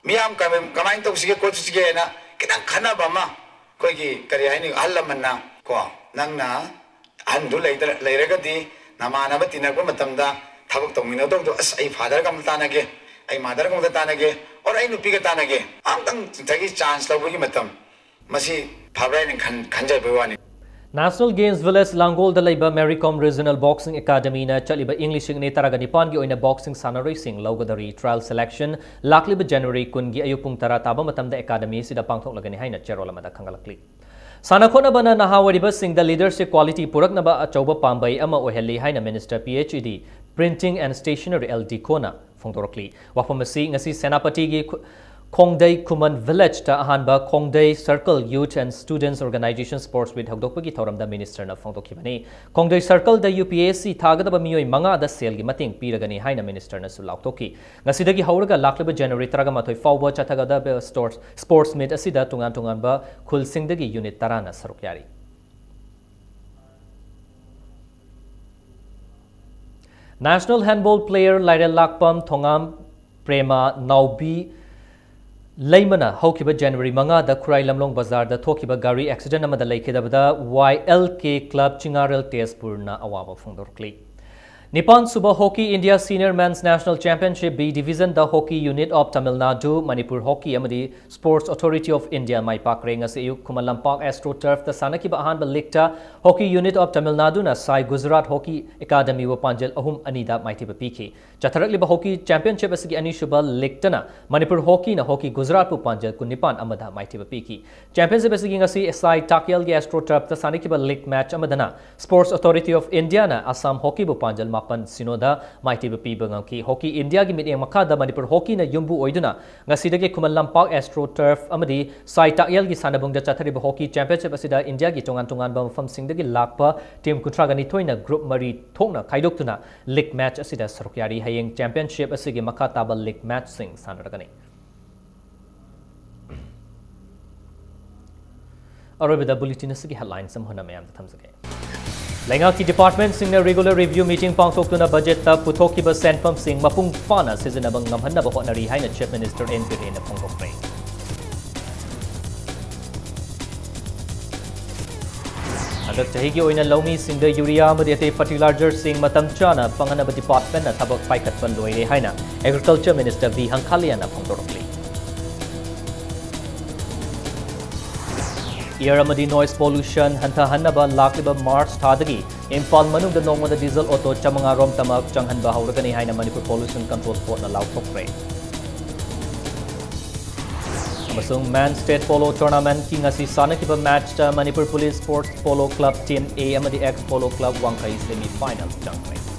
ꯃꯤꯌꯥꯝ ꯀꯃ-, ꯀꯃꯥꯏꯅ ꯇꯧꯁꯤꯒꯦ ꯈꯣꯠꯁꯤꯒꯦꯅ ꯈꯤꯇꯪ ꯈꯟꯅꯕ ꯑꯃ, ꯑꯩꯈꯣꯏꯒꯤ ꯀꯔꯤ ꯍꯥꯏꯅꯤ, ꯑꯍꯜ ꯂꯃꯟꯅ ꯀꯣ, ꯅꯪꯅ ꯑꯍꯟꯗꯨ ꯂꯩꯇ꯭ꯔ-, ꯂꯩꯔꯒꯗꯤ ꯅꯃꯥꯟꯅꯕ ꯇꯤꯟꯅꯔꯛꯄ ꯃꯇꯝꯗ ꯊꯕꯛ ꯇꯧꯃꯤꯟꯅꯗꯧꯗꯣ, "ꯑꯁ, ꯑꯩ fatherꯒ ꯑꯃ ꯇꯥꯟꯅꯒꯦ, ꯑꯩ motherꯒ ꯑꯃ ꯇꯥꯟꯅꯒꯦ, or ꯑꯩ ꯅꯨꯄꯤꯒ ꯇꯥꯟꯅꯒꯦ", ꯑꯃꯇꯪ ꯉꯁꯥꯏꯒꯤ chance ꯂꯧꯕꯒꯤ ꯃꯇꯝ, ꯃꯁꯤ ꯐꯕ꯭ꯔꯥ ꯍꯥꯏꯅ ꯈꯟ-, ꯈꯟꯖꯕꯒꯤ ꯋꯥꯅꯤ꯫ National Games Village ꯂꯥꯡꯒꯣꯜꯗ ꯂꯩꯕ Mary Kom Regional Boxing Academyꯅ ꯆꯠꯂꯤꯕ ꯏꯪ ꯂꯤꯁꯤꯡ ꯑꯅꯤ ꯇꯔꯥꯒ ꯅꯤꯄꯥꯟꯒꯤ ꯑꯣꯏꯅ boxing ꯁꯥꯟꯅꯔꯣꯏꯁꯤꯡ ꯂꯧꯒꯗꯧꯔꯤ꯫ Trial selection ꯂꯥꯛꯂꯤꯕ January ꯀꯨꯟꯒꯤ ꯑꯌꯨꯛ ꯄꯨꯡ ꯇꯔꯥ ꯇꯥꯕ ꯃꯇꯝꯗ Academy ꯑꯁꯤꯗ ꯄꯥꯡꯊꯣꯛꯂꯒꯅꯤ ꯍꯥꯏꯅ ꯆꯦꯔꯣꯜ ꯑꯃꯗ ꯈꯪꯒꯠꯂꯛꯂꯤ꯫ ꯁꯥꯟꯅ ꯈꯣꯠꯅꯕꯅ ꯅꯍꯥ ꯑꯣꯏꯔꯤꯕꯁꯤꯡꯗ leadership quality ꯄꯨꯔꯛꯅꯕ ꯑꯆꯧꯕ ꯄꯥꯝꯕꯩ ꯑꯃ ꯑꯣꯏꯍꯜꯂꯤ ꯍꯥꯏꯅ Minister P H E D, Printing and Stationery L Dicona ꯐꯣꯡꯗꯣꯔꯛꯂꯤ꯫ ꯋꯥꯐꯝ ꯑꯁꯤ ꯉꯁꯤ ꯁꯦꯅꯥꯄꯇꯤꯒꯤ ꯈꯨ-, ꯈꯣꯡꯗꯩ ꯈꯨꯃꯟ Villageꯇ ꯑꯍꯥꯟꯕ ꯈꯣꯡꯗꯩ Circle Youth and Students Organization Sports Meet ꯍꯧꯗꯣꯛꯄꯒꯤ ꯊꯧꯔꯝꯗ ministerꯅ ꯐꯣꯡꯗꯣꯛꯈꯤꯕꯅꯤ꯫ ꯈꯣꯡꯗꯩ Circleꯗ U P S C ꯊꯥꯒꯗꯕ ꯃꯤꯑꯣꯏ ꯃꯉꯥꯗ ꯁꯦꯜꯒꯤ ꯃꯇꯦꯡ ꯄꯤꯔꯒꯅꯤ ꯍꯥꯏꯅ ministerꯅꯁꯨ ꯂꯥꯎꯊꯣꯛꯈꯤ꯫ ꯉꯁꯤꯗꯒꯤ ꯍꯧꯔꯒ ꯂꯥꯛꯂꯤꯕ January ꯇꯔꯥꯃꯥꯊꯣꯏ ꯐꯥꯎꯕ ꯆꯠꯊꯒꯗꯕ sports, sports meet ꯑꯁꯤꯗ ꯇꯣꯉꯥꯟ ꯇꯣꯉꯥꯟꯕ ꯈꯨꯜꯁꯤꯡꯗꯒꯤ unit ꯇꯔꯥꯅ ꯁꯔꯨꯛ ꯌꯥꯔꯤ꯫ National handball player ꯂꯥꯏꯔꯦꯜ ꯂꯥꯛꯄꯝ ꯊꯣꯉꯥꯝ ꯄ꯭ꯔꯦꯃ ꯅꯥꯎꯕꯤ ꯂꯩꯃꯅ ꯍꯧꯈꯤꯕ January ꯃꯉꯥꯗ ꯈꯨꯔꯥꯏ ꯂꯝꯂꯣꯡ ꯕꯖꯥꯔꯗ ꯊꯣꯛꯈꯤꯕ ꯒꯥꯔꯤ accident ꯑꯃꯗ ꯂꯩꯈꯤꯗꯕꯗ Y L K club ꯆꯤꯉꯥꯔꯦꯜ ꯇꯦꯖꯄꯨꯔꯅ ꯑꯋꯥꯕ ꯐꯣꯡꯗꯣꯔꯛꯂꯤ꯫ ꯅꯤꯄꯥꯟ ꯁꯨꯕ Hockey India Senior Men's National Championship B Division the Hockey Unit of Tamil Nadu, Manipur Hockey ꯑꯃꯗꯤ Sports Authority of India ꯃꯥꯏ ꯄꯥꯛꯈ꯭ꯔꯦ꯫ ꯉꯁꯤ ꯑꯌꯨꯛ ꯈꯨꯃꯟ ꯂꯝꯄꯥꯛ Astro Turf ꯇ ꯁꯥꯟꯅꯈꯤꯕ ꯑꯍꯥꯟꯕ league ꯇ Hockey Unit of Tamil Nadu ꯅ ꯁꯥꯏ ꯒꯨꯖꯔꯥꯠ Hockey Academy ꯕꯨ ꯄꯥꯟꯖꯜ ꯑꯍꯨꯝ ꯑꯅꯤ ꯗ ꯃꯥꯏꯊꯤꯕ ꯄꯤꯈꯤ꯫ ꯆꯠꯊꯔꯛꯂꯤꯕ Hockey Championship ꯑꯁꯤꯒꯤ ꯑꯅꯤꯁꯨꯕ league ꯇꯅ Manipur Hockey ꯅ Hockey ꯒꯨꯖꯔꯥꯠ ꯄꯨ ꯄꯥꯟꯖꯜ ꯀꯨꯟꯅꯤꯄꯥꯟ ꯑꯃ ꯗ ꯃꯥꯏꯊꯤꯕ ꯄꯤꯈꯤ꯫ Championship ꯑꯁꯤꯒꯤ ꯉꯁꯤ ꯁꯥꯏ ꯇꯥꯛꯌꯦꯜꯒꯤ Astro Turf ꯇ ꯁꯥꯟꯅꯈꯤꯕ league match ꯑꯃꯗꯅ Sports Authority of India ꯅ Assam Hockey ꯕꯨ ꯄꯥꯟꯖꯜ ꯃꯥꯄꯟ ꯁꯤꯅꯣ ꯗ ꯃꯥꯏꯊꯤꯕ ꯄꯤꯕ ꯉꯝꯈꯤ꯫ Hockey India ꯒꯤ ꯃꯤꯠꯌꯦꯡ ꯃꯈꯥꯗ ꯃꯅꯤꯄꯨꯔ Hockey ꯅ ꯌꯨꯝꯕꯨ ꯑꯣꯏꯗꯨꯅ ꯉꯁꯤꯗꯒꯤ ꯈꯨꯃꯟ ꯂꯝꯄꯥꯛ Astro Turf ꯑꯃꯗꯤ ꯁꯥꯏ ꯇꯥꯛꯌꯦꯜꯒꯤ ꯁꯥꯟꯅꯕꯨꯡꯗ ꯆꯠꯊꯔꯤꯕ Hockey Championship ꯑꯁꯤꯗ ꯏꯟꯗꯤꯌꯥꯒꯤ ꯇꯣꯉꯥꯟ ꯇꯣꯉꯥꯟꯕ ꯃꯐꯝꯁꯤꯡꯗꯒꯤ ꯂꯥꯛꯄ team ꯀꯨꯟꯊ꯭ꯔꯥ ꯅꯤꯊꯣꯏꯅ group ꯃꯔꯤ ꯊꯣꯛꯅ ꯈꯥꯏꯗꯣꯛꯇꯨꯅ league match ꯑꯁꯤꯗ ꯁꯔꯨꯛ ꯌꯥꯔꯤ꯫ ꯍꯌꯦꯡ championship ꯑꯁꯤꯒꯤ ꯃꯈꯥ ꯇꯥꯕ league matchꯁꯤꯡ ꯁꯥꯟꯅꯔꯒꯅꯤ꯫ ꯑꯔꯣꯏꯕꯗ bulletin ꯑꯁꯤꯒꯤ headlines ꯑꯃꯨꯛ ꯍꯟꯅ ꯃꯌꯥꯝꯗ ꯊꯝꯖꯒꯦ꯫ ꯂꯩꯉꯥꯛꯀꯤ departmentꯁꯤꯡꯅ regular review meeting ꯄꯥꯡꯊꯣꯛꯇꯨꯅ budgetꯇ ꯄꯨꯊꯣꯛꯈꯤꯕ ꯁꯦꯟꯐꯝꯁꯤꯡ ꯃꯄꯨꯡ ꯐꯥꯅ ꯁꯤꯖꯤꯟꯅꯕ ꯉꯝꯍꯟꯅꯕ ꯍꯣꯠꯅꯔꯤ ꯍꯥꯏꯅ Chief Minister N Biren ꯅ ꯐꯣꯡꯗꯣꯛꯈ꯭ꯔꯦ꯫ ꯍꯟꯗꯛ ꯆꯍꯤꯒꯤ ꯑꯣꯏꯅ ꯂꯧꯃꯤꯁꯤꯡꯗ urea ꯑꯃꯗꯤ ꯑꯇꯩ fertilizerꯁꯤꯡ ꯃꯇꯝ ꯆꯥꯅ ꯐꯪꯍꯟꯅꯕ departmentꯅ ꯊꯕꯛ ꯄꯥꯏꯈꯠꯄ ꯂꯣꯏꯔꯦ ꯍꯥꯏꯅ Agriculture Minister V Hangkalianꯅ ꯐꯣꯡꯗꯣꯔꯛꯂꯤ꯫ Air ꯑꯃꯗꯤ noise pollution ꯍꯟꯊꯍꯟꯅꯕ ꯂꯥꯛꯂꯤꯕ March ꯊꯥꯗꯒꯤ ꯏꯝꯐꯥꯜ ꯃꯅꯨꯡꯗ ꯅꯣꯡꯃꯗ diesel auto ꯆꯥꯃꯉꯥ ꯔꯣꯝ ꯇꯃꯛ ꯆꯪꯍꯟꯕ ꯍꯧꯔꯒꯅꯤ ꯍꯥꯏꯅ Manipur Pollution Control Boardꯅ ꯂꯥꯎꯊꯣꯛꯈ꯭ꯔꯦ꯫ ꯑꯃꯁꯨꯡ Men's State Polo Tournamentꯀꯤ ꯉꯁꯤ ꯁꯥꯟꯅꯈꯤꯕ matchꯇ Manipur Police Sports Polo Club Team A ꯑꯃꯗꯤ Ex Polo Club ꯋꯥꯡꯈꯩ semi final ꯆꯪꯈ꯭ꯔꯦ꯫